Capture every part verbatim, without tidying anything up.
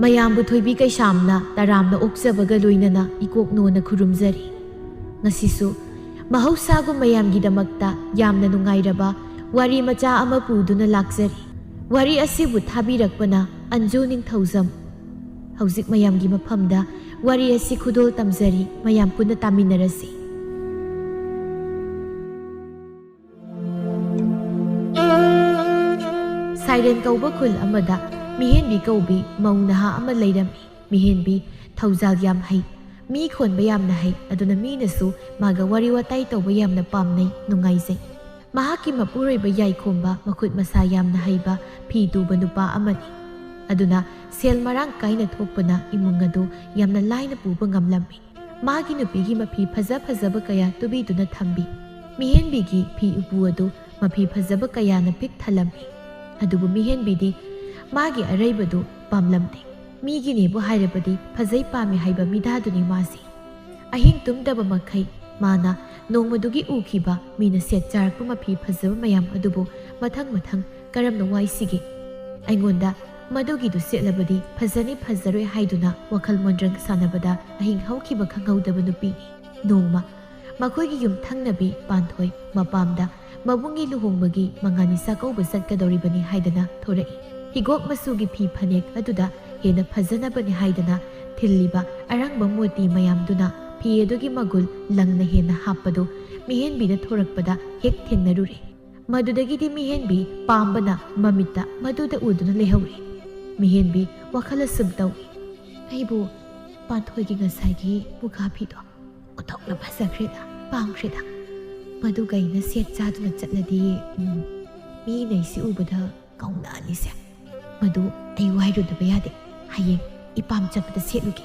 ꯃꯌꯥꯝꯕꯨ ꯊꯣꯏꯕꯤ ꯀꯩꯁꯥꯝꯅ ꯇꯔꯥꯝꯅ ꯑꯣꯛꯆꯕꯒ ꯂꯣꯏꯅꯅ ꯏꯀꯣꯛ ꯅꯣꯟꯅ ꯈꯨꯔꯨꯝꯖꯔꯤ꯫ ꯉꯁꯤꯁꯨ ꯃꯍꯧꯁꯥꯒꯨꯝ ꯃꯌꯥꯝꯒꯤꯗꯃꯛꯇ ꯌꯥꯝꯅ ꯅꯨꯡꯉꯥꯏꯔꯕ ꯋꯥꯔꯤ ꯃꯆꯥ ꯑꯃ ꯄꯨꯗꯨꯅ ꯂꯥꯛꯆꯔꯤ꯫ ꯋꯥꯔꯤ ꯑꯁꯤꯕꯨ ꯊꯥꯕꯤꯔꯛꯄꯅ ꯑꯟꯖꯨ ꯅꯤꯡꯊꯧꯖꯝ꯫ ꯍꯧꯖꯤꯛ ꯃꯌꯥꯝꯒꯤ ꯃꯐꯝꯗ ꯋꯥꯔꯤ ꯑꯁꯤ ꯈꯨꯗꯣꯜ ꯇꯝꯖꯔꯤ, ꯃꯌꯥꯝ ꯄꯨꯟꯅ ꯇꯥꯃꯤꯟꯅꯔꯁꯤ꯫ ꯁꯥꯏꯔꯦꯟ ꯀꯧꯕ ꯈꯨꯜ ꯑꯃꯗ ꯃꯤꯍꯦꯟꯕꯤ ꯀꯧꯕꯤ ꯃꯧ ꯅꯍꯥ ꯑꯃ ꯂꯩꯔꯝꯃꯤ꯫ ꯃꯤꯍꯦꯟꯕꯤ ꯊꯧꯖꯥꯜ ꯌꯥꯝ ꯍꯩ, ꯃꯤ ꯈꯣꯟꯕ ꯌꯥꯝꯅ ꯍꯩ, ꯑꯗꯨꯅ ꯃꯤꯅꯁꯨ ꯃꯥꯒ ꯋꯥꯔꯤ ꯋꯥꯇꯥꯏ ꯇꯧꯕ ꯌꯥꯝꯅ ꯄꯥꯝꯅꯩ, ꯅꯨꯡꯉꯥꯏꯖꯩ꯫ ꯃꯍꯥꯛꯀꯤ ꯃꯄꯨꯔꯣꯏꯕ ꯌꯥꯏꯈꯣꯝꯕ ꯃꯈꯨꯠ ꯃꯁꯥ ꯌꯥꯝꯅ ꯍꯩꯕ ꯐꯤ ꯇꯨꯕ ꯅꯨꯄꯥ ꯑꯃꯅꯤ꯫ ꯑꯗꯨꯅ ꯁꯦꯜ ꯃꯔꯥꯡ ꯀꯥꯏꯅ ꯊꯣꯛꯄꯅ ꯏꯃꯨꯡ ꯑꯗꯨ ꯌꯥꯝꯅ ꯂꯥꯏꯅ ꯄꯨꯕ ꯉꯝꯂꯝꯃꯤ꯫ ꯃꯥꯒꯤ ꯅꯨꯄꯤꯒꯤ ꯃꯐꯤ ꯐꯖ ꯐꯖꯕ ꯀꯌꯥ ꯇꯨꯕꯤꯗꯨꯅ ꯊꯝꯕꯤ꯫ ꯃꯤꯍꯦꯟꯕꯤꯒꯤ ꯐꯤ ꯎꯄꯨ ꯑꯗꯨ ꯃꯐꯤ ꯐꯖꯕ ꯀꯌꯥꯅ ꯄꯤꯛ ꯊꯜꯂꯝꯃꯤ꯫ ꯑꯗꯨꯕꯨ ꯃꯤꯍꯦꯟꯕꯤꯗꯤ ꯃꯥꯒꯤ ꯑꯔꯩꯕꯗꯨ ꯄꯥꯝꯂꯝꯗꯦ꯫ ꯃꯤꯒꯤꯅꯦꯕꯨ ꯍꯥꯏꯔꯕꯗꯤ ꯐꯖꯩ ꯄꯥꯝꯃꯤ ꯍꯥꯏꯕ ꯃꯤꯗꯥꯗꯨꯅꯤ ꯃꯥꯁꯤ꯫ ꯑꯍꯤꯡ ꯇꯨꯝꯗꯕ ꯃꯈꯩ ꯃꯥꯅ ꯅꯣꯡꯃꯗꯨꯒꯤ ꯎꯈꯤꯕ ꯃꯤꯅ ꯁꯦꯠ ꯆꯥꯔꯛꯄ ꯃꯐꯤ ꯐꯖꯕ ꯃꯌꯥꯝ ꯑꯗꯨꯕꯨ ꯃꯊꯪ ꯃꯊꯪ ꯀꯔꯝꯅ ꯋꯥꯏꯁꯤꯒꯦ? ꯑꯩꯉꯣꯟꯗ ꯃꯗꯨꯒꯤꯗꯨ ꯁꯦꯠꯂꯕꯗꯤ ꯐꯖꯅꯤ ꯐꯖꯔꯣꯏ ꯍꯥꯏꯗꯨꯅ ꯋꯥꯈꯜ ꯃꯣꯟꯗ꯭ꯔꯪ ꯁꯥꯟꯅꯕꯗ ꯑꯍꯤꯡ ꯍꯧꯈꯤꯕ ꯈꯪꯍꯧꯗꯕ ꯅꯨꯄꯤꯅꯤ꯫ ꯅꯣꯡꯃ ꯃꯈꯣꯏꯒꯤ ꯌꯨꯝꯊꯪꯅꯕꯤ ꯄꯥꯟꯊꯣꯏ ꯃꯄꯥꯝꯗ ꯃꯕꯨꯡꯒꯤ ꯂꯨꯍꯣꯡꯕꯒꯤ ꯃꯉꯥꯅꯤ ꯆꯥꯛꯀꯧꯕ ꯆꯠꯀꯗꯧꯔꯤꯕꯅꯤ ꯍꯥꯏꯗꯅ ꯊꯣꯔꯛꯏ꯫ ꯍꯤꯒꯣꯛ ꯃꯆꯨꯒꯤ ꯐꯤ ꯐꯅꯦꯛ ꯑꯗꯨꯗ ꯍꯦꯟꯅ ꯐꯖꯅꯕꯅꯤ ꯍꯥꯏꯗꯅ ꯊꯤꯜꯂꯤꯕ ꯑꯔꯪꯕ ꯃꯣꯇꯤ ꯃꯌꯥꯝꯗꯨꯅ ꯐꯤ ꯑꯗꯨꯒꯤ ꯃꯒꯨꯜ ꯂꯪꯅ ꯍꯦꯟꯅ ꯍꯥꯞꯄꯗꯨ ꯃꯤꯍꯦꯟꯕꯤꯗ ꯊꯣꯔꯛꯄꯗ ꯍꯦꯛ ꯊꯦꯡꯅꯔꯨꯔꯦ꯫ ꯃꯗꯨꯗꯒꯤꯗꯤ ꯃꯤꯍꯦꯟꯕꯤ ꯄꯥꯝꯕꯅ ꯃꯃꯤꯠꯇ ꯃꯗꯨꯗ ꯎꯗꯨꯅ ꯂꯩꯍꯧꯔꯦ꯫ ꯃꯤꯍꯦꯟꯕꯤ ꯋꯥꯈꯜ ꯑꯁꯨꯝ ꯇꯧꯏ, "ꯑꯩꯕꯨ ꯄꯥꯟꯊꯣꯏꯒꯤ ꯉꯁꯥꯏꯒꯤ ꯃꯨꯒꯥ ꯐꯤꯗꯣ ꯑꯣꯟꯊꯣꯛꯅ ꯐꯖꯈ꯭ꯔꯦꯗ, ꯄꯥꯝꯈ꯭ꯔꯦꯗ꯫ ꯃꯗꯨꯒ ꯑꯩꯅ ꯁꯦꯠ ꯆꯥꯗꯨꯅ ꯆꯠꯂꯗꯤ, ꯎꯝ, ꯃꯤꯅ ꯑꯩꯁꯤ ꯎꯕꯗ ꯀꯧꯅꯅꯤꯁꯦ꯫ ꯃꯗꯨ ꯑꯩ ꯋꯥꯏꯔꯨꯗꯕ ꯌꯥꯗꯦ꯫ ꯍꯌꯦꯡ ꯏꯄꯥꯝ ꯆꯠꯄꯗ ꯁꯦꯠꯂꯨꯒꯦ"꯫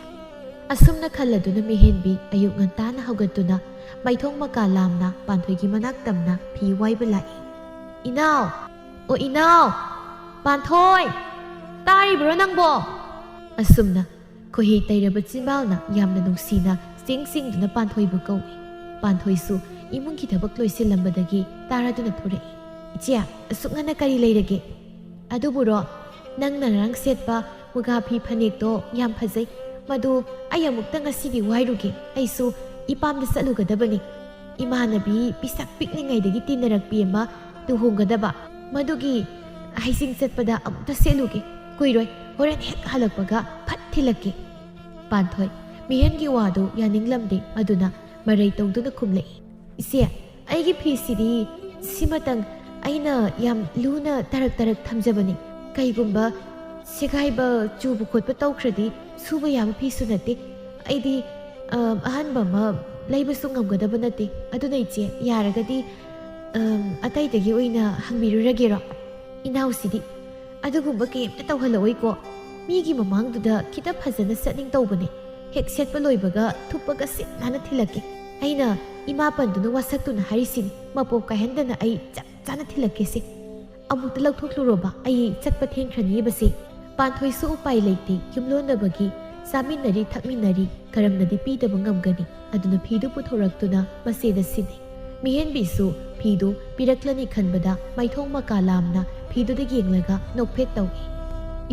ꯑꯁꯨꯝꯅ ꯈꯜꯂꯗꯨꯅ ꯃꯤꯍꯦꯟꯕꯤ ꯑꯌꯨꯛ ꯉꯟꯇꯥꯅ ꯍꯧꯒꯠꯇꯨꯅ ꯃꯩꯊꯣꯡ ꯃꯀꯥ ꯂꯥꯝꯅ ꯄꯥꯟꯊꯣꯏꯒꯤ ꯃꯅꯥꯛ ꯇꯝꯅ ꯐꯤ ꯋꯥꯏꯕ ꯂꯥꯛꯏ꯫ "ꯏꯅꯥꯎ! ꯑꯣ ꯏꯅꯥꯎ! ꯄꯥꯟꯊꯣꯏ! ꯇꯥꯔꯤꯕ꯭ꯔꯣ ꯅꯪꯕꯣ?" ꯑꯁꯨꯝꯅ ꯈꯣꯏꯍꯤ ꯇꯩꯔꯕ ꯆꯤꯟꯕꯥꯜꯅ ꯌꯥꯝꯅ ꯅꯨꯡꯁꯤꯅ ꯆꯤꯡ ꯆꯤꯡꯗꯨꯅ ꯄꯥꯟꯊꯣꯏꯕꯨ ꯀꯧꯏ꯫ ꯄꯥꯟꯊꯣꯏꯁꯨ ꯏꯃꯨꯡꯒꯤ ꯊꯕꯛ ꯂꯣꯏꯁꯤꯜꯂꯝꯕꯗꯒꯤ ꯇꯥꯔꯗꯨꯅ ꯊꯣꯔꯛꯏ꯫ "ꯏꯆꯦ, ꯑꯁꯨꯛ ꯉꯟꯅ ꯀꯔꯤ ꯂꯩꯔꯒꯦ?" "ꯑꯗꯨꯕꯨꯔꯣ, ꯅꯪꯅ ꯉꯔꯥꯡ ꯁꯦꯠꯄ ꯃꯨꯒꯥ ꯐꯤ ꯐꯅꯦꯛꯇꯣ ꯌꯥꯝ ꯐꯖꯩ꯫ ꯃꯗꯨ ꯑꯩ ꯑꯃꯨꯛꯇ ꯉꯁꯤꯗꯤ ꯋꯥꯏꯔꯨꯒꯦ꯫ ꯑꯩꯁꯨ ꯏꯄꯥꯝꯗ ꯆꯠꯂꯨꯒꯗꯕꯅꯤ꯫ ꯏꯃꯥꯟꯅꯕꯤ ꯄꯤꯁꯛ ꯄꯤꯛꯂꯤꯉꯩꯗꯒꯤ ꯇꯤꯟꯅꯔꯛꯄꯤ ꯑꯃ ꯂꯨꯍꯣꯡꯒꯗꯕ꯫ ꯃꯗꯨꯒꯤ ꯍꯩꯖꯤꯡ ꯆꯠꯄꯗ ꯑꯃꯨꯛꯇ ꯁꯦꯠꯂꯨꯒꯦ꯫ ꯀꯨꯏꯔꯣꯏ, ꯍꯣꯔꯦꯟ ꯍꯦꯛ ꯍꯜꯂꯛꯄꯒ ꯐꯠ ꯊꯤꯜꯂꯛꯀꯦ꯫" ꯄꯥꯟꯊꯣꯏ ꯃꯤꯍꯦꯟꯒꯤ ꯋꯥꯗꯨ ꯌꯥꯅꯤꯡꯂꯝꯗꯦ꯫ ꯑꯗꯨꯅ ꯃꯔꯩ ꯇꯧꯗꯨꯅ ꯈꯨꯝꯂꯛꯏ꯫ "ꯏꯆꯦ, ꯑꯩꯒꯤ ꯐꯤꯁꯤꯗꯤ ꯁꯤꯃꯇꯪ ꯑꯩꯅ ꯌꯥꯝ ꯂꯨꯅ ꯇꯔꯛ ꯇꯔꯛ ꯊꯝꯖꯕꯅꯤ꯫ ꯀꯩꯒꯨꯝꯕ ꯁꯦꯒꯥꯏꯕ, ꯆꯨꯕ ꯈꯣꯠꯄ ꯇꯧꯈ꯭ꯔꯗꯤ ꯁꯨꯕ ꯌꯥꯕ ꯐꯤꯁꯨ ꯅꯠꯇꯦ꯫ ꯑꯩꯗꯤ, ꯑꯝ, ꯑꯍꯟꯕ ꯑꯃ ꯂꯩꯕꯁꯨ ꯉꯝꯒꯗꯕ ꯅꯠꯇꯦ꯫ ꯑꯗꯨꯅ ꯏꯆꯦ, ꯌꯥꯔꯒꯗꯤ, ꯑꯝ, ꯑꯇꯩꯗꯒꯤ ꯑꯣꯏꯅ ꯍꯪꯕꯤꯔꯨꯔꯒꯦꯔꯣ?" "ꯏꯅꯥꯎꯁꯤꯗꯤ ꯑꯗꯨꯒꯨꯝꯕ ꯀꯩꯝꯇ ꯇꯧꯍꯜꯂꯛꯑꯣꯏꯀꯣ꯫ ꯃꯤꯒꯤ ꯃꯃꯥꯡꯗꯨꯗ ꯈꯤꯇ ꯐꯖꯅ ꯆꯠꯅꯤꯡ ꯇꯧꯕꯅꯦ꯫ ꯍꯦꯛ ꯁꯦꯠꯄ ꯂꯣꯏꯕꯒ ꯊꯨꯞꯄꯒ ꯁꯤꯠ ꯅꯥꯟꯅ ꯊꯤꯜꯂꯛꯀꯦ꯫ ꯑꯩꯅ ꯏꯃꯥ ꯄꯟꯗꯨꯅ ꯋꯥꯁꯛꯇꯨꯅ ꯍꯥꯏꯔꯤꯁꯤꯅꯤ, ꯃꯄꯣꯞ ꯀꯥꯏꯍꯟꯗꯅ ꯑꯩ ꯆꯞ ꯆꯥꯅ ꯊꯤꯜꯂꯛꯀꯦꯁꯦ꯫ ꯑꯃꯨꯛꯇ ꯂꯧꯊꯣꯛꯂꯨꯔꯣꯕ, ꯑꯩ ꯆꯠꯄ ꯊꯦꯡꯈ꯭ꯔꯅꯤꯕꯁꯦ꯫" ꯄꯥꯟꯊꯣꯏꯁꯨ ꯎꯄꯥꯏ ꯂꯩꯇꯦ, ꯌꯨꯝꯂꯣꯟꯅꯕꯒꯤ ꯆꯥꯃꯤꯟꯅꯔꯤ ꯊꯛꯃꯤꯟꯅꯔꯤ, ꯀꯔꯝꯅꯗꯤ ꯄꯤꯗꯕ ꯉꯝꯒꯅꯤ? ꯑꯗꯨꯅ ꯐꯤꯗꯨ ꯄꯨꯊꯣꯔꯛꯇꯨꯅ ꯃꯆꯦꯗ ꯁꯤꯟꯅꯩ꯫ ꯃꯤꯍꯦꯟꯕꯤꯁꯨ ꯐꯤꯗꯨ ꯄꯤꯔꯛꯂꯅꯤ ꯈꯟꯕꯗ ꯃꯥꯏꯊꯣꯡ ꯃꯀꯥ ꯂꯥꯝꯅ ꯐꯤꯗꯨꯗ ꯌꯦꯡꯂꯒ ꯅꯣꯛꯐꯦꯠ ꯇꯧꯏ꯫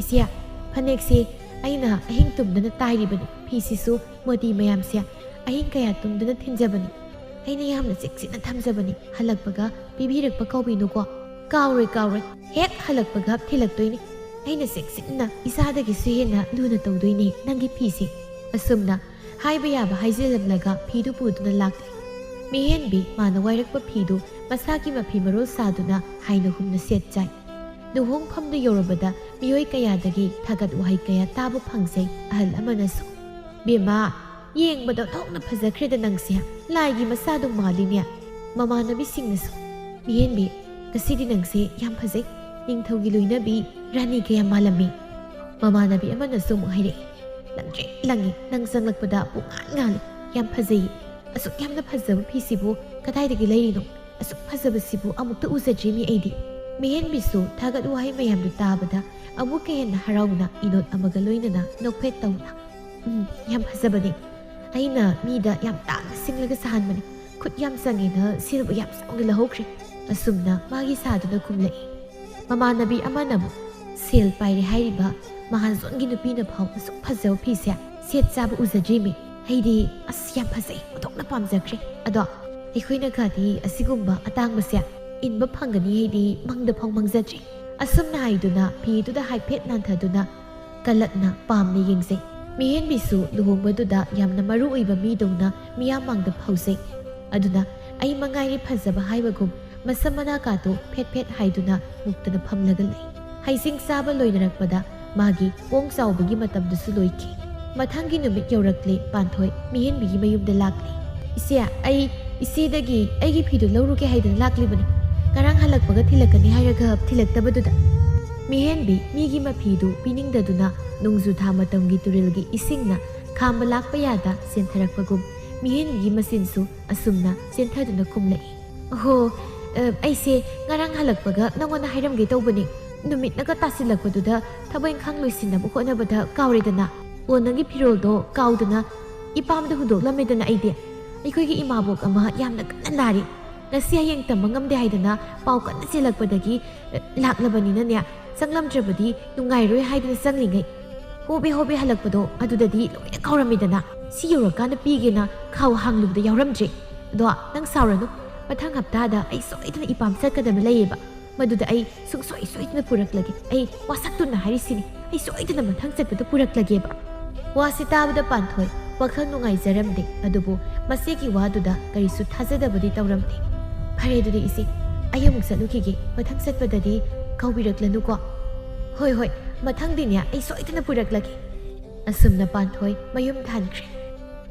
"ꯏꯆꯦ, ꯐꯅꯦꯛꯁꯦ ꯑꯩꯅ ꯑꯍꯤꯡ ꯇꯨꯝꯗꯅ ꯇꯥꯏꯔꯤꯕꯅꯤ꯫ ꯐꯤꯁꯤꯁꯨ ꯃꯣꯇꯤ ꯃꯌꯥꯝꯁꯦ ꯑꯍꯤꯡ ꯀꯌꯥ ꯇꯨꯝꯗꯅ ꯊꯤꯟꯖꯕꯅꯤ꯫ ꯑꯩꯅ ꯌꯥꯝꯅ ꯆꯦꯛꯁꯤꯟꯅ ꯊꯝꯖꯕꯅꯤ꯫ ꯍꯜꯂꯛꯄꯒ ꯄꯤꯕꯤꯔꯛꯄ ꯀꯥꯎꯕꯤꯅꯨꯀꯣ꯫" "ꯀꯥꯎꯔꯣꯏ, ꯀꯥꯎꯔꯣꯏ꯫ ꯍꯦꯛ ꯍꯜꯂꯛꯄꯒ ꯊꯤꯜꯂꯛꯇꯣꯏꯅꯤ꯫ ꯑꯩꯅ ꯆꯦꯛꯁꯤꯟꯅ ꯏꯆꯥꯗꯒꯤꯁꯨ ꯍꯦꯟꯅ ꯂꯨꯅ ꯇꯧꯗꯣꯏꯅꯦ ꯅꯪꯒꯤ ꯐꯤꯁꯦ꯫" ꯑꯁꯨꯝꯅ ꯍꯥꯏꯕ ꯌꯥꯕ ꯍꯥꯏꯖꯤꯜꯂꯝꯂꯒ ꯐꯤꯗꯨ ꯄꯨꯗꯨꯅ ꯂꯥꯛꯂꯦ꯫ ꯃꯤꯍꯦꯟꯕꯤ ꯃꯥꯅ ꯋꯥꯏꯔꯛꯄ ꯐꯤꯗꯨ ꯃꯁꯥꯒꯤ ꯃꯐꯤ ꯃꯔꯣꯜ ꯁꯥꯗꯨꯅ ꯍꯥꯏꯅ ꯍꯨꯝꯅ ꯁꯦꯠ ꯆꯥꯏ꯫ ꯂꯨꯍꯣꯡꯐꯝꯗ ꯌꯧꯔꯕꯗ ꯃꯤꯑꯣꯏ ꯀꯌꯥꯗꯒꯤ ꯊꯥꯒꯠ ꯋꯥꯍꯩ ꯀꯌꯥ ꯇꯥꯕ ꯐꯪꯖꯩ꯫ ꯑꯍꯜ ꯑꯃꯅꯁꯨ, "ꯕꯦꯝꯃ, ꯌꯦꯡꯕꯗ ꯑꯣꯟꯊꯣꯛꯅ ꯐꯖꯈ꯭ꯔꯦꯗ ꯅꯪꯁꯦ꯫ ꯂꯥꯏꯒꯤ ꯃꯆꯥꯗꯨ ꯃꯥꯜꯂꯤꯅꯦ꯫" ꯃꯃꯥꯟꯅꯕꯤꯁꯤꯡꯅꯁꯨ, "ꯃꯤꯍꯦꯟꯕꯤ, ꯉꯁꯤꯗꯤ ꯅꯪꯁꯦ ꯌꯥꯝ ꯐꯖꯩ꯫ ꯅꯤꯡꯊꯧꯒꯤ ꯂꯣꯏꯅꯕꯤ ꯔꯥꯅꯤ ꯀꯌꯥ ꯃꯥꯜꯂꯝꯃꯤ꯫" ꯃꯃꯥꯟꯅꯕꯤ ꯑꯃꯅꯁꯨ ꯑꯃꯨꯛ ꯍꯥꯏꯔꯛꯏ, "ꯂꯪꯇ꯭ꯔꯤꯛ ꯂꯪꯉꯤ, ꯅꯪ ꯆꯪꯂꯛꯄꯗ ꯄꯨꯡꯉꯥꯟ ꯉꯥꯜꯂꯤ꯫ ꯌꯥꯝ ꯐꯖꯩꯌꯦ꯫ ꯑꯁꯨꯛ ꯌꯥꯝꯅ ꯐꯖꯕ ꯐꯤꯁꯤꯕꯨ ꯀꯗꯥꯏꯗꯒꯤ ꯂꯩꯔꯤꯅꯣ? ꯑꯁꯨꯛ ꯐꯖꯕꯁꯤꯕꯨ ꯑꯃꯨꯛꯇ ꯎꯖꯗ꯭ꯔꯤꯃꯤ ꯑꯩꯗꯤ꯫" ꯃꯤꯍꯦꯟꯕꯤꯁꯨ ꯊꯥꯒꯠ ꯋꯥꯍꯩ ꯃꯌꯥꯝꯗꯨ ꯇꯥꯕꯗ ꯑꯃꯨꯛꯀ ꯍꯦꯟꯅ ꯍꯔꯥꯎꯅ ꯏꯅꯣꯠ ꯑꯃꯒ ꯂꯣꯏꯅꯅ ꯅꯣꯛꯐꯦꯠ ꯇꯧꯅ, "ꯎꯝ, ꯌꯥꯝ ꯐꯖꯕꯅꯤ꯫ ꯑꯩꯅ ꯃꯤꯗ ꯌꯥꯝ ꯇꯥꯡꯅ ꯁꯤꯡꯂꯒ ꯁꯥꯍꯟꯕꯅꯤ꯫ ꯈꯨꯠ ꯌꯥꯝ ꯆꯪꯉꯦꯅ ꯁꯦꯜꯕꯨ ꯌꯥꯝ ꯆꯥꯎꯅ ꯂꯧꯍꯧꯈ꯭ꯔꯦ꯫ ꯑꯁꯨꯝꯅ ꯃꯥꯒꯤ ꯁꯥꯗꯨꯅ ꯈꯨꯝꯂꯛꯏ꯫ ꯃꯃꯥꯟꯅꯕꯤ ꯑꯃꯅ ꯑꯃꯨꯛ, "ꯁꯦꯜ ꯄꯥꯏꯔꯦ ꯍꯥꯏꯔꯤꯕ ꯃꯍꯥꯖꯣꯟꯒꯤ ꯅꯨꯄꯤꯅ ꯐꯥꯎ ꯑꯁꯨꯛ ꯐꯖꯕ ꯐꯤꯁꯦ ꯁꯦꯠ ꯆꯥꯕ ꯎꯖꯗ꯭ꯔꯤꯃꯤ꯫ ꯑꯩꯗꯤ ꯑꯁ ꯌꯥꯝ ꯐꯖꯩ, ꯑꯣꯟꯊꯣꯛꯅ ꯄꯥꯝꯖꯈ꯭ꯔꯦ꯫ ꯑꯗꯣ ꯑꯩꯈꯣꯏꯅ ꯈꯔꯗꯤ ꯑꯁꯤꯒꯨꯝꯕ ꯑꯇꯥꯡꯕꯁꯦ ꯏꯟꯕ ꯐꯪꯒꯅꯤ ꯍꯥꯏꯗꯤ ꯃꯪꯗ ꯐꯥꯎ ꯃꯪꯖꯗ꯭ꯔꯤ"꯫ ꯑꯁꯨꯝꯅ ꯍꯥꯏꯗꯨꯅ ꯐꯤꯗꯨꯗ ꯍꯥꯏꯐꯦꯠ ꯅꯥꯟꯊꯗꯨꯅ ꯀꯂꯠꯅ ꯄꯥꯝꯅ ꯌꯦꯡꯖꯩ꯫ ꯃꯤꯍꯦꯟꯕꯤꯁꯨ ꯂꯨꯍꯣꯡꯕꯗꯨꯗ ꯌꯥꯝꯅ ꯃꯔꯨ ꯑꯣꯏꯕ ꯃꯤꯗꯧꯅ ꯃꯤꯌꯥꯝ ꯃꯥꯡꯗ ꯐꯥꯎꯖꯩ꯫ ꯑꯗꯨꯅ ꯑꯩ ꯃꯉꯥꯏꯔꯦ ꯐꯖꯕ ꯍꯥꯏꯕꯒꯨꯝ ꯃꯁꯝ ꯃꯅꯥ ꯀꯥꯇꯨ ꯐꯦꯠ ꯐꯦꯠ ꯍꯥꯏꯗꯨꯅ ꯃꯨꯛꯇꯅ ꯐꯝꯂꯒ ꯂꯩ꯫ ꯍꯩꯁꯤꯡ ꯆꯥꯕ ꯂꯣꯏꯅꯔꯛꯄꯗ ꯃꯥꯒꯤ ꯄꯣꯡ ꯆꯥꯎꯕꯒꯤ ꯃꯇꯝꯗꯨꯁꯨ ꯂꯣꯏꯈꯤ꯫ ꯃꯊꯪꯒꯤ ꯅꯨꯃꯤꯠ ꯌꯧꯔꯛꯂꯦ꯫ ꯄꯥꯟꯊꯣꯏ ꯃꯤꯍꯦꯟꯕꯤꯒꯤ ꯃꯌꯨꯝꯗ ꯂꯥꯛꯂꯦ꯫ "ꯏꯆꯦ, ꯑꯩ ꯏꯆꯦꯗꯒꯤ ꯑꯩꯒꯤ ꯐꯤꯗꯨ ꯂꯧꯔꯨꯒꯦ ꯍꯥꯏꯗꯅ ꯂꯥꯛꯂꯤꯕꯅꯤ꯫ ꯉꯔꯥꯡ ꯍꯜꯂꯛꯄꯒ ꯊꯤꯜꯂꯛꯀꯅꯤ ꯍꯥꯏꯔꯒ ꯊꯤꯜꯂꯛꯇꯕꯗꯨꯗ"꯫ ꯃꯤꯍꯦꯟꯕꯤ ꯃꯤꯒꯤ ꯃꯐꯤꯗꯨ ꯄꯤꯅꯤꯡꯗꯗꯨꯅ ꯅꯣꯡꯖꯨ ꯊꯥ ꯃꯇꯝꯒꯤ ꯇꯨꯔꯦꯜꯒꯤ ꯏꯁꯤꯡꯅ ꯈꯥꯝꯕ ꯂꯥꯛꯄ ꯌꯥꯗ ꯆꯦꯟꯊꯔꯛꯄꯒꯨꯝ ꯃꯤꯍꯦꯟꯕꯤꯒꯤ ꯃꯆꯤꯟꯁꯨ ꯑꯁꯨꯝꯅ ꯆꯦꯟꯊꯗꯨꯅ ꯈꯨꯝꯂꯛꯏ꯫ "ꯑꯍꯣ, ꯑ, ꯑꯩꯁꯦ ꯉꯔꯥꯡ ꯍꯜꯂꯛꯄꯒ ꯅꯪꯉꯣꯟꯗ ꯍꯥꯏꯔꯝꯒꯦ ꯇꯧꯕꯅꯤ꯫ ꯅꯨꯃꯤꯠꯅꯒ ꯇꯥꯁꯤꯜꯂꯛꯄꯗꯨꯗ ꯊꯕꯛ ꯏꯪꯈꯥꯡ ꯂꯣꯏꯁꯤꯟꯅꯕ ꯍꯣꯠꯅꯕꯗ ꯀꯥꯎꯔꯦꯗꯅ꯫ ꯑꯣ, ꯅꯪꯒꯤ ꯐꯤꯔꯣꯜꯗꯣ ꯀꯥꯎꯗꯅ ꯏꯄꯥꯝꯗ ꯍꯨꯟꯗꯣꯛꯂꯝꯃꯦꯗꯅ ꯑꯩꯗꯤ꯫ ꯑꯩꯈꯣꯏꯒꯤ ꯏꯃꯥꯕꯣꯛ ꯑꯃ ꯌꯥꯝꯅ ꯀꯟꯅ ꯅꯥꯔꯤ꯫ ꯉꯁꯤ ꯍꯌꯦꯡ ꯇꯝꯕ ꯉꯝꯗꯦ ꯍꯥꯏꯗꯅ ꯄꯥꯎ ꯀꯟꯅ ꯆꯦꯜꯂꯛꯄꯗꯒꯤ, ꯑ, ꯂꯥꯛꯂꯕꯅꯤꯅꯅꯦ, ꯆꯪꯂꯝꯗ꯭ꯔꯕꯗꯤ ꯅꯨꯡꯉꯥꯏꯔꯣꯏ ꯍꯥꯏꯗꯅ ꯆꯪꯂꯤꯉꯩ ꯍꯣꯕꯦ ꯍꯣꯕꯦ ꯍꯜꯂꯛꯄꯗꯣ ꯑꯗꯨꯗꯗꯤ ꯂꯣꯏꯅ ꯀꯥꯎꯔꯝꯃꯤꯗꯅ꯫ ꯁꯤ ꯌꯧꯔꯀꯥꯟꯗ ꯄꯤꯒꯦꯅ ꯈꯥꯎ ꯍꯥꯡꯂꯨꯕꯗ ꯌꯥꯎꯔꯝꯗ꯭ꯔꯦ꯫ ꯑꯗꯣ ꯅꯪ ꯁꯥꯎꯔꯅꯨ, ꯃꯊꯪ ꯍꯞꯇꯥꯗ ꯑꯩ ꯁꯣꯏꯗꯅ ꯏꯄꯥꯝ ꯆꯠꯀꯗꯕ ꯂꯩꯌꯦꯕ꯫ ꯃꯗꯨꯗ ꯑꯩ ꯁꯨꯡꯁꯣꯏ ꯁꯣꯏꯗꯅ ꯄꯨꯔꯛꯂꯒꯦ꯫ ꯑꯩ ꯋꯥꯁꯛꯇꯨꯅ ꯍꯥꯏꯔꯤꯁꯤꯅꯤ, ꯑꯩ ꯁꯣꯏꯗꯅ ꯃꯊꯪ ꯆꯠꯄꯗ ꯄꯨꯔꯛꯂꯒꯦꯕ"꯫ ꯋꯥꯁꯤ ꯇꯥꯕꯗ ꯄꯥꯟꯊꯣꯏ ꯋꯥꯈꯜ ꯅꯨꯡꯉꯥꯏꯖꯔꯝꯗꯦ, ꯑꯗꯨꯕꯨ ꯃꯆꯦꯒꯤ ꯋꯥꯗꯨꯗ ꯀꯔꯤꯁꯨ ꯊꯥꯖꯗꯕꯗꯤ ꯇꯧꯔꯝꯗꯦ꯫ "ꯐꯔꯦ, ꯑꯗꯨꯗꯤ ꯏꯆꯦ, ꯑꯩ ꯑꯃꯨꯛ ꯆꯠꯂꯨꯈꯤꯒꯦ꯫ ꯃꯊꯪ ꯆꯠꯄꯗꯗꯤ ꯀꯥꯎꯕꯤꯔꯛꯂꯅꯨꯀꯣ"꯫ "ꯍꯣꯏ, ꯍꯣꯏ, ꯃꯊꯪꯗꯤꯅꯦ ꯑꯩ ꯁꯣꯏꯗꯅ ꯄꯨꯔꯛꯂꯒꯦ"꯫ ꯑꯁꯨꯝꯅ ꯄꯥꯟꯊꯣꯏ ꯃꯌꯨꯝ ꯍꯟꯈ꯭ꯔꯦ꯫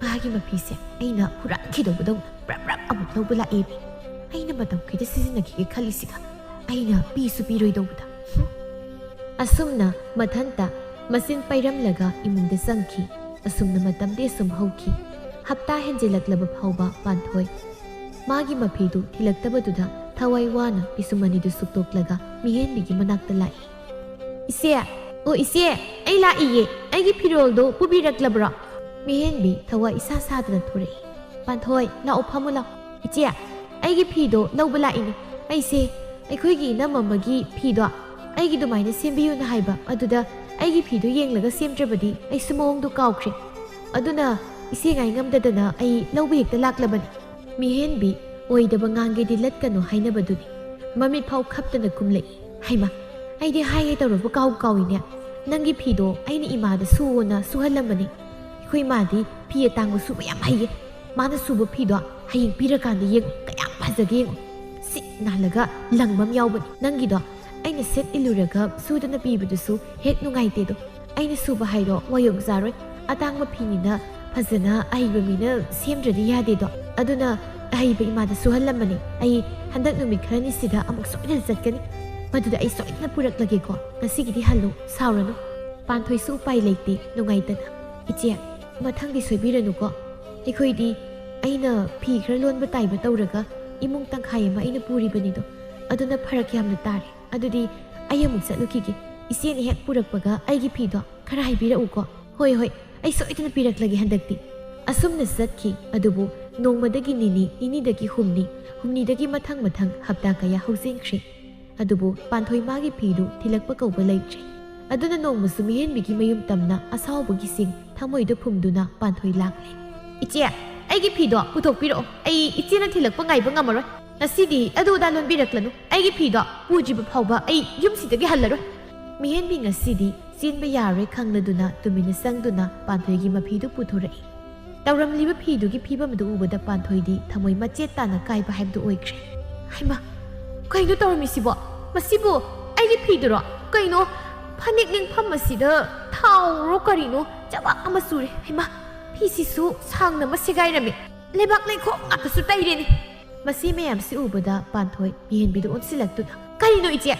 ꯃꯥꯒꯤ ꯃꯐꯤꯁꯦ ꯑꯩꯅ ꯍꯨꯔꯥꯟꯈꯤꯗꯧꯕꯗꯧꯅ ꯕ꯭ꯔꯞ ꯕ꯭ꯔꯞ ꯑꯃꯨꯛ ꯂꯧꯕ ꯂꯥꯛꯑꯦꯃꯤ꯫ ꯑꯩꯅ ꯃꯇꯝ ꯈꯤꯇ ꯁꯤꯖꯤꯟꯅꯈꯤꯒꯦ ꯈꯜꯂꯤꯁꯤꯒ ꯑꯩꯅ ꯄꯤꯁꯨ ꯄꯤꯔꯣꯏꯗꯧꯕꯗ꯫ ꯍꯨꯝ꯫ ꯑꯁꯨꯝꯅ ꯃꯊꯟꯇ ꯃꯆꯤꯟ ꯄꯩꯔꯝꯂꯒ ꯏꯃꯨꯡꯗ ꯆꯪꯈꯤ꯫ ꯑꯁꯨꯝꯅ ꯃꯇꯝꯗꯤ ꯑꯁꯨꯝ ꯍꯧꯈꯤ꯫ ꯍꯞꯇꯥ ꯍꯦꯟꯖꯤꯜꯂꯛꯂꯕ ꯐꯥꯎꯕ ꯄꯥꯟꯊꯣꯏ ꯃꯥꯒꯤ ꯃꯐꯤꯗꯨ ꯊꯤꯜꯂꯛꯇꯕꯗꯨꯗ ꯊꯋꯥꯏ ꯋꯥꯅ ꯄꯤꯁꯨꯝ ꯑꯅꯤꯗꯨ ꯁꯨꯛꯇꯣꯛꯂꯒ ꯃꯤꯍꯦꯟꯕꯤꯒꯤ ꯃꯅꯥꯛꯇ ꯂꯥꯛꯏ꯫ "ꯏꯆꯦ, ꯑꯣ ꯏꯆꯦ, ꯑꯩ ꯂꯥꯛꯏꯌꯦ, ꯑꯩꯒꯤ ꯐꯤꯔꯣꯜꯗꯣ ꯄꯨꯕꯤꯔꯛꯂꯕ꯭ꯔꯣ?" ꯃꯤꯍꯦꯟꯕꯤ ꯊꯋꯥꯏ ꯏꯁꯥ ꯁꯥꯗꯅ ꯊꯣꯔꯛꯏ꯫ ꯄꯥꯟꯊꯣꯏ, ꯂꯥꯛꯑꯣ, ꯐꯝꯃꯨ ꯂꯥꯛꯑꯣ꯫ ꯏꯆꯦ, ꯑꯩꯒꯤ ꯐꯤꯗꯣ ꯂꯧꯕ ꯂꯥꯛꯏꯅꯦ꯫ ꯑꯩꯁꯦ ꯑꯩꯈꯣꯏꯒꯤ ꯏꯅꯝꯃ ꯑꯃꯒꯤ ꯐꯤꯗꯣ ꯑꯩꯒꯤ ꯑꯗꯨꯃꯥꯏꯅ ꯁꯦꯝꯕꯤꯌꯨꯅ ꯍꯥꯏꯕ, ꯑꯗꯨꯗ ꯑꯩꯒꯤ ꯐꯤꯗꯣ ꯌꯦꯡꯂꯒ ꯁꯦꯝꯗ꯭ꯔꯕꯗꯤ ꯑꯩꯁꯨ ꯃꯑꯣꯡꯗꯣ ꯀꯥꯎꯈ꯭ꯔꯦ꯫ ꯑꯗꯨꯅ ꯏꯆꯦ ꯉꯥꯏ ꯉꯝꯗꯗꯅ ꯑꯩ ꯂꯧꯕ ꯍꯦꯛꯇ ꯂꯥꯛꯂꯕꯅꯤ꯫ ꯃꯤꯍꯦꯟꯕꯤ, ꯑꯣꯏꯗꯕ ꯉꯥꯡꯒꯦꯗꯤ ꯂꯠꯀꯅꯨ ꯍꯥꯏꯅꯕꯗꯨꯅꯤ꯫ ꯃꯃꯤꯠ ꯐꯥꯎ ꯈꯞꯇꯅ ꯀꯨꯝꯂꯛꯏ꯫ ꯍꯩꯃꯥ, ꯑꯩꯗꯤ ꯍꯥꯏꯒꯦ ꯇꯧꯔꯕ ꯀꯥꯎ ꯀꯥꯎꯏꯅꯦ꯫ ꯅꯪꯒꯤ ꯐꯤꯗꯣ ꯑꯩꯅ ꯏꯃꯥꯗ ꯁꯨꯑꯣꯅ ꯁꯨꯍꯜꯂꯝꯕꯅꯤ꯫ ꯑꯩꯈꯣꯏ ꯏꯃꯥꯗꯤ ꯐꯤ ꯑꯇꯥꯡꯕ ꯁꯨꯕ ꯌꯥꯝ ꯍꯩꯌꯦ꯫ ꯃꯥꯅ ꯁꯨꯕ ꯐꯤꯗꯣ ꯍꯌꯦꯡ ꯄꯤꯔꯀꯥꯟꯗ ꯌꯦꯡꯉꯨ, ꯀꯌꯥꯝ ꯐꯖꯒꯦ ꯌꯦꯡꯉꯨ꯫ ꯁꯤꯠ ꯅꯥꯜꯂꯒ ꯂꯪꯕ ꯑꯃ ꯌꯥꯎꯕꯅꯤ꯫ ꯅꯪꯒꯤꯗꯣ ꯑꯩꯅ ꯁꯦꯠ ꯏꯜꯂꯨꯔꯒ ꯁꯨꯗꯅ ꯄꯤꯕꯗꯨꯁꯨ ꯍꯦꯛ ꯅꯨꯡꯉꯥꯏꯇꯦꯗꯣ꯫ ꯑꯩꯅ ꯁꯨꯕ ꯍꯥꯏꯗꯣ ꯋꯥꯌꯣꯡ ꯆꯥꯔꯣꯏ꯫ ꯑꯇꯥꯡꯕ ꯐꯤꯅꯤꯅ ꯐꯖꯅ ꯑꯍꯩꯕ ꯃꯤꯅ ꯁꯦꯝꯗ꯭ꯔꯗꯤ ꯌꯥꯗꯦꯗꯣ꯫ ꯑꯗꯨꯅ ꯑꯍꯩꯕ ꯏꯃꯥꯗ ꯁꯨꯍꯜꯂꯝꯕꯅꯤ꯫ ꯑꯩ ꯍꯟꯗꯛ ꯅꯨꯃꯤꯠ ꯈꯔꯅꯤꯁꯤꯗ ꯑꯃꯨꯛ ꯁꯣꯏꯗꯅ ꯆꯠꯀꯅꯤ꯫ ꯃꯗꯨꯗ ꯑꯩ ꯁꯣꯏꯗꯅ ꯄꯨꯔꯛꯂꯒꯦꯀꯣ꯫ ꯉꯁꯤꯒꯤꯗꯤ ꯍꯜꯂꯨ, ꯁꯥꯎꯔꯅꯨ꯫ ꯄꯥꯟꯊꯣꯏꯁꯨ ꯎꯄꯥꯏ ꯂꯩꯇꯦ, ꯅꯨꯡꯉꯥꯏꯇꯅ꯫ ꯏꯆꯦ, ꯃꯊꯪꯗꯤ ꯁꯣꯏꯕꯤꯔꯅꯨꯀꯣ꯫ ꯑꯩꯈꯣꯏꯗꯤ ꯑꯩꯅ ꯐꯤ ꯈꯔ ꯂꯣꯟꯕ ꯇꯥꯏꯕ ꯇꯧꯔꯒ ꯏꯃꯨꯡ ꯇꯪꯈꯥꯏ ꯑꯃ ꯑꯩꯅ ꯄꯨꯔꯤꯕꯅꯤꯗꯣ꯫ ꯑꯗꯨꯅ ꯐꯔꯛ ꯌꯥꯝꯅ ꯇꯥꯔꯦ꯫ ꯑꯗꯨꯗꯤ ꯑꯩ ꯑꯃꯨꯛ ꯆꯠꯂꯨꯈꯤꯒꯦ꯫ ꯏꯆꯦꯅ ꯍꯦꯛ ꯄꯨꯔꯛꯄꯒ ꯑꯩꯒꯤ ꯐꯤꯗꯣ ꯈꯔ ꯍꯥꯏꯕꯤꯔꯛꯎꯀꯣ꯫ ꯍꯣꯏ, ꯍꯣꯏ, ꯑꯩ ꯁꯣꯏꯗꯅ ꯄꯤꯔꯛꯂꯒꯦ ꯍꯟꯗꯛꯇꯤ꯫ ꯑꯁꯨꯝꯅ ꯆꯠꯈꯤ꯫ ꯑꯗꯨꯕꯨ ꯅꯣꯡꯃꯗꯒꯤ ꯅꯤꯅꯤ, ꯅꯤꯅꯤꯗꯒꯤ ꯍꯨꯝꯅꯤ, ꯍꯨꯝꯅꯤꯗꯒꯤ ꯃꯊꯪ ꯃꯊꯪ ꯍꯞꯇꯥ ꯀꯌꯥ ꯍꯧꯖꯤꯟꯈ꯭ꯔꯦ꯫ ꯑꯗꯨꯕꯨ ꯄꯥꯟꯊꯣꯏ ꯃꯥꯒꯤ ꯐꯤꯗꯨ ꯊꯤꯜꯂꯛꯄ ꯀꯧꯕ ꯂꯩꯇ꯭ꯔꯦ꯫ ꯑꯗꯨꯅ ꯅꯣꯡꯃꯁꯨ ꯃꯤꯍꯦꯟꯕꯤꯒꯤ ꯃꯌꯨꯝ ꯇꯝꯅ ꯑꯁꯥꯎꯕꯒꯤ ꯁꯤꯡ ꯊꯃꯣꯏꯗ ꯐꯨꯝꯗꯨꯅ ꯄꯥꯟꯊꯣꯏ ꯂꯥꯛꯂꯦ꯫ "ꯏꯆꯦ, ꯑꯩꯒꯤ ꯐꯤꯗꯣ ꯄꯨꯊꯣꯛꯄꯤꯔꯛꯑꯣ꯫ ꯑꯩ ꯏꯆꯦꯅ ꯊꯤꯜꯂꯛꯄ ꯉꯥꯏꯕ ꯉꯝꯃꯔꯣꯏ꯫ ꯉꯁꯤꯗꯤ ꯑꯗꯨ ꯑꯗꯥ ꯂꯣꯟꯕꯤꯔꯛꯂꯅꯨ꯫ ꯑꯩꯒꯤ ꯐꯤꯗꯣ ꯄꯨꯗ꯭ꯔꯤꯕ ꯐꯥꯎꯕ ꯑꯩ ꯌꯨꯝꯁꯤꯗꯒꯤ ꯍꯜꯂꯔꯣꯏ꯫" ꯃꯤꯍꯦꯟꯕꯤ ꯉꯁꯤꯗꯤ ꯆꯦꯟꯕ ꯌꯥꯔꯣꯏ ꯈꯪꯂꯗꯨꯅ ꯇꯨꯃꯤꯟꯅ ꯆꯪꯗꯨꯅ ꯄꯥꯟꯊꯣꯏꯒꯤ ꯃꯐꯤꯗꯨ ꯄꯨꯊꯣꯔꯛꯏ꯫ ꯇꯧꯔꯝꯂꯤꯕ ꯐꯤꯗꯨꯒꯤ ꯐꯤꯕꯝꯗꯨ ꯎꯕꯗ ꯄꯥꯟꯊꯣꯏꯗꯤ ꯊꯃꯣꯏ ꯃꯆꯦꯠ ꯇꯥꯅ ꯀꯥꯏꯕ ꯍꯥꯏꯕꯗꯨ ꯑꯣꯏꯈ꯭ꯔꯦ꯫ "ꯍꯩꯃꯥ, ꯀꯩꯅꯣ ꯇꯧꯔꯝꯃꯤꯁꯤꯕꯣ? ꯃꯁꯤꯕꯨ ꯑꯩꯒꯤ ꯐꯤꯗꯨꯔꯣ? ꯀꯩꯅꯣ, ꯐꯅꯦꯛ ꯅꯤꯡꯐꯝ ꯑꯁꯤꯗ ꯊꯥꯎꯔꯣ ꯀꯔꯤꯅꯣ ꯆꯕꯥꯛ ꯑꯃ ꯆꯨꯔꯦ꯫ ꯍꯩꯃꯥ, ꯐꯤꯁꯤꯁꯨ ꯁꯥꯡꯅ ꯑꯃ ꯁꯦꯒꯥꯏꯔꯝꯃꯤ꯫ ꯂꯩꯕꯥꯛ ꯂꯩꯈꯣꯝ ꯉꯥꯛꯇꯁꯨ ꯇꯩꯔꯦꯅꯦ꯫" ꯃꯁꯤ ꯃꯌꯥꯝꯁꯤ ꯎꯕꯗ ꯄꯥꯟꯊꯣꯏ ꯃꯤꯍꯦꯟꯕꯤꯗ ꯑꯣꯟꯁꯤꯜꯂꯛꯇꯨꯅ, "ꯀꯔꯤꯅꯣ ꯏꯆꯦ?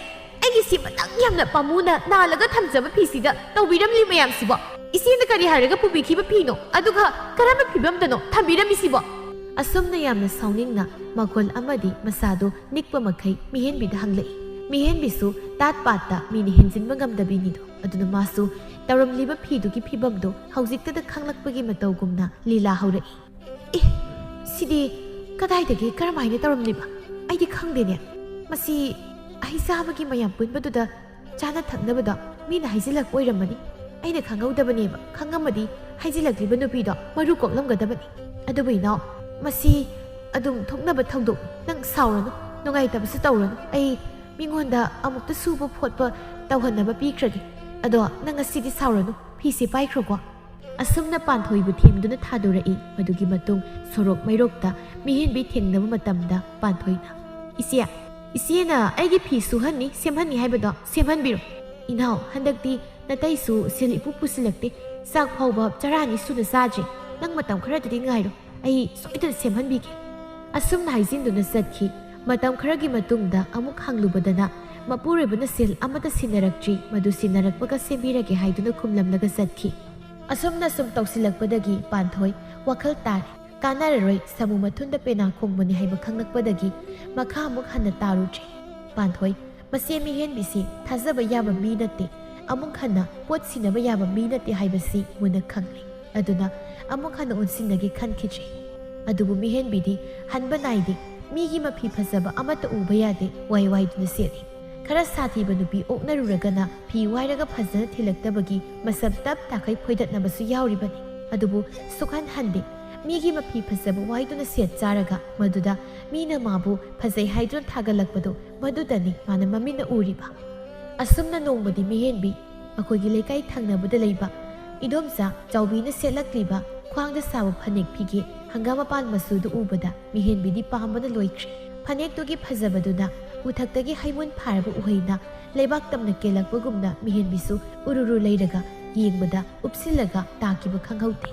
ꯑꯩꯒꯤ ꯁꯤ ꯃꯇꯝ ꯌꯥꯝꯅ ꯄꯥꯝꯃꯨꯅ ꯅꯥꯜꯂꯒ ꯊꯝꯖꯕ ꯐꯤꯁꯤꯗ ꯇꯧꯕꯤꯔꯝꯂꯤ ꯃꯌꯥꯝꯁꯤꯕꯣ? ꯏꯆꯦꯅ ꯀꯔꯤ ꯍꯥꯏꯔꯒ ꯄꯨꯕꯤꯈꯤꯕ ꯐꯤꯅꯣ? ꯑꯗꯨꯒ ꯀꯔꯝꯕ ꯐꯤꯕꯝꯗꯅꯣ ꯊꯝꯕꯤꯔꯝꯃꯤꯁꯤꯕꯣ?" ꯑꯁꯨꯝꯅ ꯌꯥꯝꯅ ꯁꯥꯎꯅꯤꯡꯅ ꯃꯈꯣꯜ ꯑꯃꯗꯤ ꯃꯁꯥꯗꯨ ꯅꯤꯛꯄ ꯃꯈꯩ ꯃꯤꯍꯦꯟꯕꯤꯗ ꯍꯪꯂꯛꯏ꯫ ꯃꯤꯍꯦꯟꯕꯤꯁꯨ ꯇꯥꯠ ꯄꯥꯠꯇ ꯃꯤꯅ ꯍꯦꯟꯖꯤꯟꯕ ꯉꯝꯗꯕꯤꯅꯤꯗꯣ꯫ ꯑꯗꯨꯅ ꯃꯥꯁꯨ ꯇꯧꯔꯝꯂꯤꯕ ꯐꯤꯗꯨꯒꯤ ꯐꯤꯕꯝꯗꯣ ꯍꯧꯖꯤꯛꯇꯗ ꯈꯪꯂꯛꯄꯒꯤ ꯃꯇꯧꯒꯨꯝꯅ ꯂꯤꯂꯥ ꯍꯧꯔꯛꯏ꯫ "ꯑꯦ, ꯁꯤꯗꯤ ꯀꯗꯥꯏꯗꯒꯤ ꯀꯔꯝꯍꯥꯏꯅ ꯇꯧꯔꯝꯂꯤꯕ? ꯑꯩꯗꯤ ꯈꯪꯗꯦꯅꯦ꯫ ꯃꯁꯤ ꯑꯍꯩ ꯆꯥꯕꯒꯤ ꯃꯌꯥꯝ ꯄꯨꯟꯕꯗꯨꯗ ꯆꯥꯅ ꯊꯛꯅꯕꯗꯣ ꯃꯤꯅ ꯍꯥꯏꯖꯤꯜꯂꯛꯄ ꯑꯣꯏꯔꯝꯃꯅꯤ꯫ ꯑꯩꯅ ꯈꯪꯍꯧꯗꯕꯅꯦꯕ꯫ ꯈꯪꯉꯝꯃꯗꯤ ꯍꯥꯏꯖꯤꯜꯂꯛꯂꯤꯕ ꯅꯨꯄꯤꯗꯣ ꯃꯔꯨ ꯀꯣꯛꯂꯝꯒꯗꯕꯅꯤ꯫ ꯑꯗꯨꯕꯨ ꯏꯅꯥꯎ, ꯃꯁꯤ ꯑꯗꯨꯝ ꯊꯣꯛꯅꯕ ꯊꯧꯗꯣꯛꯅꯤ꯫ ꯅꯪ ꯁꯥꯎꯔꯅꯨ, ꯅꯨꯡꯉꯥꯏꯇꯕꯁꯨ ꯇꯧꯔꯅꯨ꯫ ꯑꯩ ꯃꯤꯉꯣꯟꯗ ꯑꯃꯨꯛꯇ ꯁꯨꯕ ꯈꯣꯠꯄ ꯇꯧꯍꯟꯅꯕ ꯄꯤꯈ꯭ꯔꯒꯦ꯫ ꯑꯗꯣ ꯅꯪ ꯉꯁꯤꯗꯤ ꯁꯥꯎꯔꯅꯨ, ꯐꯤꯁꯦ ꯄꯥꯏꯈ꯭ꯔꯣꯀꯣ꯫ ꯑꯁꯨꯝꯅ ꯄꯥꯟꯊꯣꯏꯕꯨ ꯊꯦꯝꯗꯨꯅ ꯊꯥꯗꯣꯔꯛꯏ꯫ ꯃꯗꯨꯒꯤ ꯃꯇꯨꯡ ꯁꯣꯔꯣꯛ ꯃꯩꯔꯣꯛꯇ ꯃꯤꯍꯦꯟꯕꯤ ꯊꯦꯡꯅꯕ ꯃꯇꯝꯗ ꯄꯥꯟꯊꯣꯏꯅ, "ꯏꯆꯦ, ꯏꯆꯦꯅ ꯑꯩꯒꯤ ꯐꯤ ꯁꯨꯍꯟꯅꯤ, ꯁꯦꯝꯍꯟꯅꯤ ꯍꯥꯏꯕꯗꯣ ꯁꯦꯝꯍꯟꯕꯤꯔꯣ꯫ ꯏꯅꯥꯎ, ꯍꯟꯗꯛꯇꯤ ꯅꯇꯩꯁꯨ ꯁꯦꯜ ꯏꯄꯨ ꯄꯨꯁꯤꯜꯂꯛꯇꯦ꯫ ꯆꯥꯛ ꯐꯥꯎꯕ ꯆꯔꯥ ꯑꯅꯤ ꯁꯨꯅ ꯆꯥꯗ꯭ꯔꯤ꯫ ꯅꯪ ꯃꯇꯝ ꯈꯔꯗꯗꯤ ꯉꯥꯏꯔꯣ, ꯑꯩ ꯁꯣꯏꯗꯅ ꯁꯦꯝꯍꯟꯕꯤꯒꯦ"꯫ ꯑꯁꯨꯝꯅ ꯍꯥꯏꯖꯤꯟꯗꯨꯅ ꯆꯠꯈꯤ꯫ ꯃꯇꯝ ꯈꯔꯒꯤ ꯃꯇꯨꯡꯗ ꯑꯃꯨꯛ ꯍꯪꯂꯨꯕꯗꯅ ꯃꯄꯨꯔꯣꯏꯕꯅ ꯁꯦꯜ ꯑꯃꯠꯇ ꯁꯤꯟꯅꯔꯛꯇ꯭ꯔꯤ, ꯃꯗꯨ ꯁꯤꯟꯅꯔꯛꯄꯒ ꯁꯦꯝꯕꯤꯔꯒꯦ ꯍꯥꯏꯗꯨꯅ ꯈꯨꯝꯂꯝꯂꯒ ꯆꯠꯈꯤ꯫ ꯑꯁꯨꯝꯅ ꯁꯨꯝ ꯇꯧꯁꯤꯜꯂꯛꯄꯗꯒꯤ ꯄꯥꯟꯊꯣꯏ ꯋꯥꯈꯜ ꯇꯥꯔꯦ꯫ ꯀꯥꯟꯅꯔꯔꯣꯏ, ꯁꯥꯃꯨ ꯃꯊꯨꯟꯗ ꯄꯦꯅꯥ ꯈꯣꯡꯕꯅꯤ ꯍꯥꯏꯕ ꯈꯪꯂꯛꯄꯗꯒꯤ ꯃꯈꯥ ꯑꯃꯨꯛ ꯍꯟꯅ ꯇꯥꯔꯨꯗ꯭ꯔꯦ꯫ ꯄꯥꯟꯊꯣꯏ, ꯃꯁꯤ ꯃꯤꯍꯦꯟꯕꯤꯁꯤ ꯊꯥꯖꯕ ꯌꯥꯕ ꯃꯤ ꯅꯠꯇꯦ, ꯑꯃꯨꯛ ꯍꯟꯅ ꯄꯣꯠ ꯁꯤꯟꯅꯕ ꯌꯥꯕ ꯃꯤ ꯅꯠꯇꯦ ꯍꯥꯏꯕꯁꯤ ꯃꯨꯟꯅ ꯈꯪꯂꯦ꯫ ꯑꯗꯨꯅ ꯑꯃꯨꯛ ꯍꯟꯅ ꯑꯣꯟꯁꯤꯟꯅꯒꯦ ꯈꯟꯈꯤꯗ꯭ꯔꯦ꯫ ꯑꯗꯨꯕꯨ ꯃꯤꯍꯦꯟꯕꯤꯗꯤ ꯍꯟꯕ ꯅꯥꯏꯗꯦ꯫ ꯃꯤꯒꯤ ꯃꯐꯤ ꯐꯖꯕ ꯑꯃꯠꯇ ꯎꯕ ꯌꯥꯗꯦ, ꯋꯥꯏ ꯋꯥꯏꯗꯨꯅ ꯁꯦꯠꯂꯤ꯫ ꯈꯔ ꯁꯥꯊꯤꯕ ꯅꯨꯄꯤ ꯑꯣꯛꯅꯔꯨꯔꯒꯅ ꯐꯤ ꯋꯥꯏꯔꯒ ꯐꯖꯅ ꯊꯤꯜꯂꯛꯇꯕꯒꯤ ꯃꯁꯝ ꯇꯞ ꯇꯥꯈꯩ ꯐꯣꯏꯗꯠꯅꯕꯁꯨ ꯌꯥꯎꯔꯤꯕꯅꯤ꯫ ꯑꯗꯨꯕꯨ ꯁꯨꯛꯍꯟ ꯍꯟꯗꯦ꯫ ꯃꯤꯒꯤ ꯃꯐꯤ ꯐꯖꯕ ꯋꯥꯏꯗꯨꯅ ꯁꯦꯠ ꯆꯥꯔꯒ ꯃꯗꯨꯗ ꯃꯤꯅ ꯃꯥꯕꯨ ꯐꯖꯩ ꯍꯥꯏꯗꯨꯅ ꯊꯥꯒꯠꯂꯛꯄꯗꯨ ꯃꯗꯨꯗꯅꯤ ꯃꯥꯅ ꯃꯃꯤꯠꯅ ꯎꯔꯤꯕ꯫ ꯑꯁꯨꯝꯅ ꯅꯣꯡꯃꯗꯤ ꯃꯤꯍꯦꯟꯕꯤ ꯑꯩꯈꯣꯏꯒꯤ ꯂꯩꯀꯥꯏ ꯊꯪꯅꯕꯗ ꯂꯩꯕ ꯏꯗꯣꯝꯆꯥ ꯆꯥꯎꯕꯤꯅ ꯁꯦꯠꯂꯛꯂꯤꯕ ꯈ꯭ꯋꯥꯡꯗ ꯁꯥꯕ ꯐꯅꯦꯛ ꯐꯤꯒꯦ ꯍꯪꯒꯥꯝ ꯃꯄꯥꯟ ꯃꯆꯨꯗꯨ ꯎꯕꯗ ꯃꯤꯍꯦꯟꯕꯤꯗꯤ ꯄꯥꯝꯕꯅ ꯂꯣꯏꯈ꯭ꯔꯦ꯫ ꯐꯅꯦꯛꯇꯨꯒꯤ ꯐꯖꯕꯗꯨꯅ ꯎꯊꯛꯇꯒꯤ ꯍꯩꯃꯨꯟ ꯐꯥꯔꯕ ꯎꯍꯩꯅ ꯂꯩꯕꯥꯛ ꯇꯝꯅ ꯀꯦꯜꯂꯛꯄꯒꯨꯝꯅ ꯃꯤꯍꯦꯟꯕꯤꯁꯨ ꯎꯔꯨꯔꯨ ꯂꯩꯔꯒ ꯌꯦꯡꯕꯗ ꯎꯞꯁꯤꯜꯂꯒ ꯇꯥꯈꯤꯕ ꯈꯪꯍꯧꯗꯦ꯫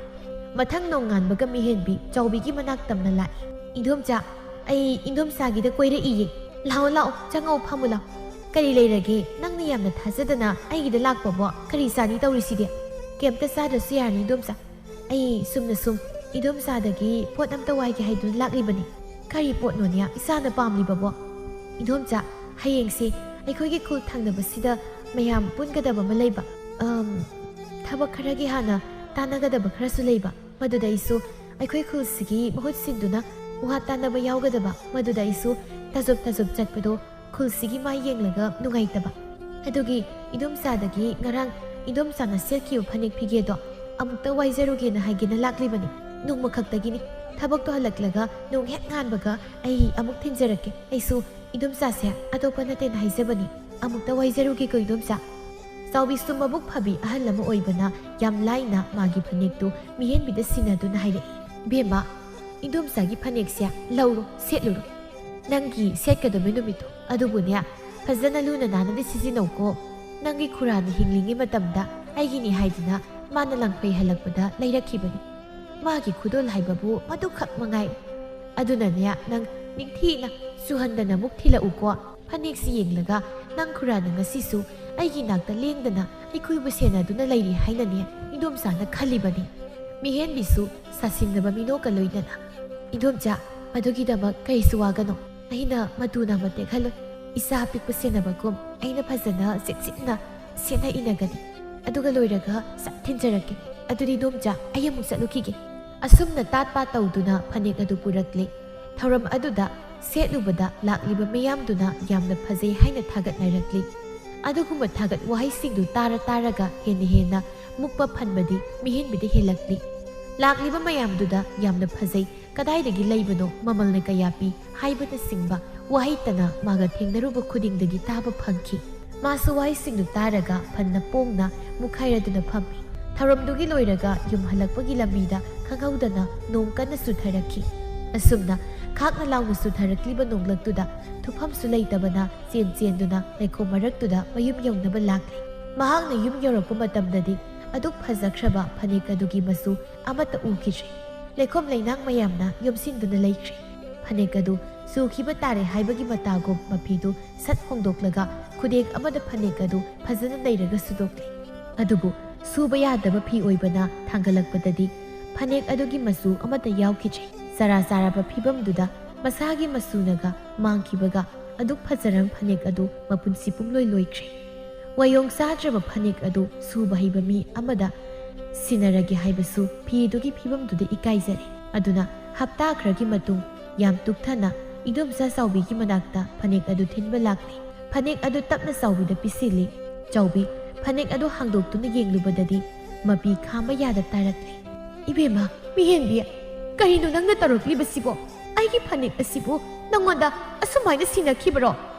ꯃꯊꯪ ꯅꯣꯡꯉꯥꯟꯕꯒ ꯃꯤꯍꯦꯟꯕꯤ ꯆꯥꯎꯕꯤꯒꯤ ꯃꯅꯥꯛ ꯇꯝꯅ ꯂꯥꯛꯏ꯫ "ꯏꯗꯣꯝꯆꯥ, ꯑꯩ ꯏꯗꯣꯝꯆꯥꯒꯤꯗ ꯀꯣꯏꯔꯛꯏꯌꯦ꯫ ꯂꯥꯛꯑꯣ, ꯂꯥꯛꯑꯣ, ꯆꯪꯉꯛꯑꯣ, ꯐꯝꯃꯨ ꯂꯥꯛꯑꯣ꯫ ꯀꯔꯤ ꯂꯩꯔꯒꯦ? ꯅꯪꯅ ꯌꯥꯝꯅ ꯊꯥꯖꯗꯅ ꯑꯩꯒꯤꯗ ꯂꯥꯛꯄꯕꯣ? ꯀꯔꯤ ꯆꯥꯅꯤ ꯇꯧꯔꯤꯁꯤꯗꯤ?" "ꯀꯩꯝꯇ ꯆꯥꯗ꯭ꯔꯁꯨ ꯌꯥꯔꯅꯤ, ꯏꯗꯣꯝꯆꯥ꯫ ꯑꯩ ꯁꯨꯝꯅ ꯁꯨꯝ ꯏꯗꯣꯝꯆꯥꯗꯒꯤ ꯄꯣꯠ ꯑꯝꯇ ꯋꯥꯏꯒꯦ ꯍꯥꯏꯗꯨꯅ ꯂꯥꯛꯂꯤꯕꯅꯤ꯫" "ꯀꯔꯤ ꯄꯣꯠꯅꯣꯅꯦ ꯏꯆꯥꯅ ꯄꯥꯝꯂꯤꯕꯕꯣ?" "ꯏꯗꯣꯝꯆꯥ, ꯍꯌꯦꯡꯁꯦ ꯑꯩꯈꯣꯏꯒꯤ ꯈꯨꯜ ꯊꯪꯅꯕꯁꯤꯗ ꯃꯌꯥꯝ ꯄꯨꯟꯒꯗꯕ ꯑꯃ ꯂꯩꯕ꯫ ꯑꯝ, ꯊꯕꯛ ꯈꯔꯒꯤ ꯍꯥꯟꯅ ꯇꯥꯟꯅꯒꯗꯕ ꯈꯔꯁꯨ ꯂꯩꯕ꯫ ꯃꯗꯨꯗ ꯑꯩꯁꯨ ꯑꯩꯈꯣꯏ ꯈꯨꯜꯁꯤꯒꯤ ꯃꯍꯨꯠ ꯁꯤꯟꯗꯨꯅ ꯋꯥ ꯇꯥꯟꯅꯕ ꯌꯥꯎꯒꯗꯕ, ꯃꯗꯨꯗ ꯑꯩꯁꯨ ꯇꯥꯖꯣꯞ ꯇꯥꯖꯣꯞ ꯆꯠꯄꯗꯣ ꯈꯨꯜꯁꯤꯒꯤ ꯃꯥꯏ ꯌꯦꯡꯂꯒ ꯅꯨꯡꯉꯥꯏꯇꯕ꯫ ꯑꯗꯨꯒꯤ ꯏꯗꯣꯝꯆꯥꯗꯒꯤ ꯉꯔꯥꯡ ꯏꯗꯣꯝꯆꯥꯅ ꯁꯦꯠꯈꯤꯕ ꯐꯅꯦꯛ ꯐꯤꯒꯦꯗꯣ ꯑꯃꯨꯛꯇ ꯋꯥꯏꯖꯔꯨꯒꯦꯅ ꯍꯥꯏꯒꯦꯅ ꯂꯥꯛꯂꯤꯕꯅꯤ꯫ ꯅꯣꯡꯃ ꯈꯛꯇꯒꯤꯅꯤ꯫ ꯊꯕꯛꯇꯣ ꯍꯜꯂꯛꯂꯒ ꯅꯣꯡ ꯍꯦꯛ ꯉꯥꯟꯕꯒ ꯑꯩ ꯑꯃꯨꯛ ꯊꯤꯟꯖꯔꯛꯀꯦ꯫ ꯑꯩꯁꯨ ꯏꯗꯣꯝꯆꯥꯁꯦ ꯑꯇꯣꯞꯄ ꯅꯠꯇꯦꯅ ꯍꯥꯏꯖꯕꯅꯤ꯫ ꯑꯃꯨꯛꯇ ꯋꯥꯏꯖꯔꯨꯒꯦꯀꯣ ꯏꯗꯣꯝꯆꯥ꯫ ꯆꯥꯎꯕꯤꯁꯨ ꯃꯕꯨꯛ ꯐꯕꯤ ꯑꯍꯜ ꯑꯃ ꯑꯣꯏꯕꯅ ꯌꯥꯝ ꯂꯥꯏꯅ ꯃꯥꯒꯤ ꯐꯅꯦꯛꯇꯨ ꯃꯤꯍꯦꯟꯕꯤꯗ ꯁꯤꯟꯅꯗꯨꯅ ꯍꯥꯏꯔꯛꯏ, "ꯏꯕꯦꯝꯃ, ꯏꯗꯣꯝꯆꯥꯒꯤ ꯐꯅꯦꯛꯁꯦ ꯂꯧꯔꯣ, ꯁꯦꯠꯂꯨꯔꯣ꯫ ꯅꯪꯒꯤ ꯁꯦꯠꯀꯗꯕ ꯅꯨꯃꯤꯠꯇꯣ ꯑꯗꯨꯕꯨꯅꯦ, ꯐꯖꯅ ꯂꯨꯅ ꯅꯥꯟꯅꯗꯤ ꯁꯤꯖꯤꯟꯅꯧꯀꯣ꯫ ꯅꯪꯒꯤ ꯈꯨꯔꯥꯅ ꯍꯤꯡꯂꯤꯉꯩ ꯃꯇꯝꯗ ꯑꯩꯒꯤꯅꯤ ꯍꯥꯏꯗꯨꯅ ꯃꯥꯅ ꯂꯪꯐꯩ ꯍꯜꯂꯛꯄꯗ ꯂꯩꯔꯛꯈꯤꯕꯅꯤ꯫ ꯃꯥꯒꯤ ꯈꯨꯗꯣꯜ ꯍꯥꯏꯕꯕꯨ ꯃꯗꯨꯈꯛ ꯃꯉꯥꯏ꯫ ꯑꯗꯨꯅꯅꯦ, ꯅꯪ ꯅꯤꯡꯊꯤꯅ ꯁꯨꯍꯟꯗꯅ ꯑꯃꯨꯛ ꯊꯤꯜꯂꯛꯎꯀꯣ꯫ ꯐꯅꯦꯛꯁꯤ ꯌꯦꯡꯂꯒ ꯅꯪ ꯈꯨꯔꯥꯅ ꯉꯁꯤꯁꯨ ꯑꯩꯒꯤ ꯅꯥꯛꯇ ꯂꯦꯡꯗꯅ ꯑꯩꯈꯣꯏꯕꯨ ꯁꯦꯟꯅꯗꯨꯅ ꯂꯩꯔꯤ ꯍꯥꯏꯅꯅꯦ ꯏꯗꯣꯝꯆꯥꯅ ꯈꯜꯂꯤꯕꯅꯤ꯫" ꯃꯤꯍꯦꯟꯕꯤꯁꯨ ꯁꯥꯁꯤꯡꯅꯕ ꯃꯤꯅꯣꯛꯀ ꯂꯣꯏꯅꯅ, "ꯏꯗꯣꯝꯆꯥ, ꯃꯗꯨꯒꯤꯗꯃꯛ ꯀꯩꯁꯨ ꯋꯥꯒꯅꯨ꯫ ꯑꯩꯅ ꯃꯇꯨ ꯅꯥꯝꯃ ꯇꯦꯛꯍꯜꯂꯣꯏ꯫ ꯏꯆꯥ ꯑꯄꯤꯛꯄ ꯁꯦꯟꯅꯕꯒꯨꯝ ꯑꯩꯅ ꯐꯖꯅ ꯆꯦꯛꯁꯤꯟꯅ ꯁꯦꯠꯅ ꯏꯅꯒꯅꯤ꯫ ꯑꯗꯨꯒ ꯂꯣꯏꯔꯒ ꯁꯠ ꯊꯤꯟꯖꯔꯛꯀꯦ꯫ ꯑꯗꯨꯗꯤ ꯏꯗꯣꯝꯆꯥ, ꯑꯩ ꯑꯃꯨꯛ ꯆꯠꯂꯨꯈꯤꯒꯦ꯫" ꯑꯁꯨꯝꯅ ꯇꯥꯠ ꯄꯥꯠ ꯇꯧꯗꯨꯅ ꯐꯅꯦꯛ ꯑꯗꯨ ꯄꯨꯔꯛꯂꯦ꯫ ꯊꯧꯔꯝ ꯑꯗꯨꯗ ꯁꯦꯠꯂꯨꯕꯗ ꯂꯥꯛꯂꯤꯕ ꯃꯤꯌꯥꯝꯗꯨꯅ ꯌꯥꯝꯅ ꯐꯖꯩ ꯍꯥꯏꯅ ꯊꯥꯒꯠꯅꯔꯛꯂꯤ꯫ ꯑꯗꯨꯒꯨꯝꯕ ꯊꯥꯒꯠ ꯋꯥꯍꯩꯁꯤꯡꯗꯨ ꯇꯥꯔ ꯇꯥꯔꯒ ꯍꯦꯟꯅ ꯍꯦꯟꯅ ꯃꯨꯛꯄ ꯐꯟꯕꯗꯤ ꯃꯤꯍꯦꯟꯕꯤꯗ ꯍꯦꯜꯂꯛꯂꯤ꯫ ꯂꯥꯛꯂꯤꯕ ꯃꯌꯥꯝꯗꯨꯗ "ꯌꯥꯝꯅ ꯐꯖꯩ, ꯀꯗꯥꯏꯗꯒꯤ ꯂꯩꯕꯅꯣ, ꯃꯃꯜꯅ ꯀꯌꯥ ꯄꯤ?" ꯍꯥꯏꯕꯅꯆꯤꯡꯕ ꯋꯥꯍꯩꯇꯅ ꯃꯥꯒ ꯊꯦꯡꯅꯔꯨꯕ ꯈꯨꯗꯤꯡꯗꯒꯤ ꯇꯥꯕ ꯐꯪꯈꯤ꯫ ꯃꯥꯁꯨ ꯋꯥꯍꯩꯁꯤꯡꯗꯨ ꯇꯥꯔꯒ ꯐꯅ ꯄꯣꯡꯅ ꯃꯨꯛꯈꯥꯏꯔꯗꯨꯅ ꯐꯝꯃꯤ꯫ ꯊꯧꯔꯝꯗꯨꯒꯤ ꯂꯣꯏꯔꯒ ꯌꯨꯝ ꯍꯜꯂꯛꯄꯒꯤ ꯂꯝꯕꯤꯗ ꯈꯪꯍꯧꯗꯅ ꯅꯣꯡ ꯀꯟꯅ ꯆꯨꯊꯔꯛꯈꯤ꯫ ꯑꯁꯨꯝꯅ ꯈꯥꯛꯅ ꯂꯥꯎꯅ ꯆꯨꯊꯔꯛꯂꯤꯕ ꯅꯣꯡꯂꯛꯇꯨꯗ ꯊꯨꯞꯐꯝꯁꯨ ꯂꯩꯇꯕꯅ ꯆꯦꯟ ꯆꯦꯟꯗꯨꯅ ꯂꯩꯈꯣꯝ ꯃꯔꯛꯇꯨꯗ ꯃꯌꯨꯝ ꯌꯧꯅꯕ ꯂꯥꯛꯂꯤ꯫ ꯃꯍꯥꯛꯅ ꯌꯨꯝ ꯌꯧꯔꯛꯄ ꯃꯇꯝꯗꯗꯤ ꯑꯗꯨꯛ ꯐꯖꯈ꯭ꯔꯕ ꯐꯅꯦꯛ ꯑꯗꯨꯒꯤ ꯃꯆꯨ ꯑꯃꯠꯇ ꯎꯈꯤꯗ꯭ꯔꯤ꯫ ꯂꯩꯈꯣꯝ ꯂꯩꯅꯥꯡ ꯃꯌꯥꯝꯅ ꯌꯣꯝꯁꯤꯟꯗꯨꯅ ꯂꯩꯈ꯭ꯔꯦ꯫ ꯐꯅꯦꯛ ꯑꯗꯨ ꯆꯨꯈꯤꯕ ꯇꯥꯔꯦ ꯍꯥꯏꯕꯒꯤ ꯃꯇꯥꯒꯨꯝ ꯃꯐꯤꯗꯨ ꯁꯠ ꯍꯣꯡꯗꯣꯛꯂꯒ ꯈꯨꯗꯦꯡ ꯑꯃꯗ ꯐꯅꯦꯛ ꯑꯗꯨ ꯐꯖꯅ ꯅꯩꯔꯒ ꯁꯨꯗꯣꯛꯂꯦ꯫ ꯑꯗꯨꯕꯨ ꯁꯨꯕ ꯌꯥꯗꯕ ꯐꯤ ꯑꯣꯏꯕꯅ ꯊꯥꯡꯒꯠꯂꯛꯄꯗꯗꯤ ꯐꯅꯦꯛ ꯑꯗꯨꯒꯤ ꯃꯆꯨ ꯑꯃꯠꯇ ꯌꯥꯎꯈꯤꯗ꯭ꯔꯦ꯫ ꯆꯔꯥ ꯆꯥꯔꯕ ꯐꯤꯕꯝꯗꯨꯗ ꯃꯁꯥꯒꯤ ꯃꯆꯨꯅꯒ ꯃꯥꯡꯈꯤꯕꯒ ꯑꯗꯨꯛ ꯐꯖꯔꯝ ꯐꯅꯦꯛ ꯑꯗꯨ ꯃꯄꯨꯟꯁꯤ ꯄꯨꯝꯂꯣꯏ ꯂꯣꯏꯈ꯭ꯔꯦ꯫ ꯋꯥꯌꯣꯡ ꯆꯥꯗ꯭ꯔꯕ ꯐꯅꯦꯛ ꯑꯗꯨ ꯁꯨꯕ ꯍꯩꯕ ꯃꯤ ꯑꯃꯗ ꯁꯤꯟꯅꯔꯒꯦ ꯍꯥꯏꯕꯁꯨ ꯐꯤꯗꯨꯒꯤ ꯐꯤꯕꯝꯗꯨꯗ ꯏꯀꯥꯏꯖꯔꯦ꯫ ꯑꯗꯨꯅ ꯍꯞꯇꯥ ꯈꯔꯒꯤ ꯃꯇꯨꯡ ꯌꯥꯝ ꯇꯨꯛꯊꯅ ꯏꯗꯣꯝꯆꯥ ꯆꯥꯎꯕꯤꯒꯤ ꯃꯅꯥꯛꯇ ꯐꯅꯦꯛ ꯑꯗꯨ ꯊꯤꯟꯕ ꯂꯥꯛꯂꯦ꯫ ꯐꯅꯦꯛ ꯑꯗꯨ ꯇꯞꯅ ꯆꯥꯎꯕꯤꯗ ꯄꯤꯁꯤꯜꯂꯤ꯫ ꯆꯥꯎꯕꯤ ꯐꯅꯦꯛ ꯑꯗꯨ ꯍꯥꯡꯗꯣꯛꯇꯨꯅ ꯌꯦꯡꯂꯨꯕꯗꯗꯤ ꯃꯄꯤ ꯈꯥꯝꯕ ꯌꯥꯗ ꯇꯥꯔꯛꯂꯦ꯫ "ꯏꯕꯦꯝꯃ, ꯃꯤꯍꯦꯟꯕꯤ, ꯀꯔꯤꯅꯣ ꯅꯪꯅ ꯇꯧꯔꯛꯂꯤꯕꯁꯤꯕꯣ? ꯑꯩꯒꯤ ꯐꯅꯦꯛ ꯑꯁꯤꯕꯨ ꯅꯪꯉꯣꯟꯗ ꯑꯁꯨꯃꯥꯏꯅ ꯁꯤꯟꯅꯈꯤꯕꯔꯣ?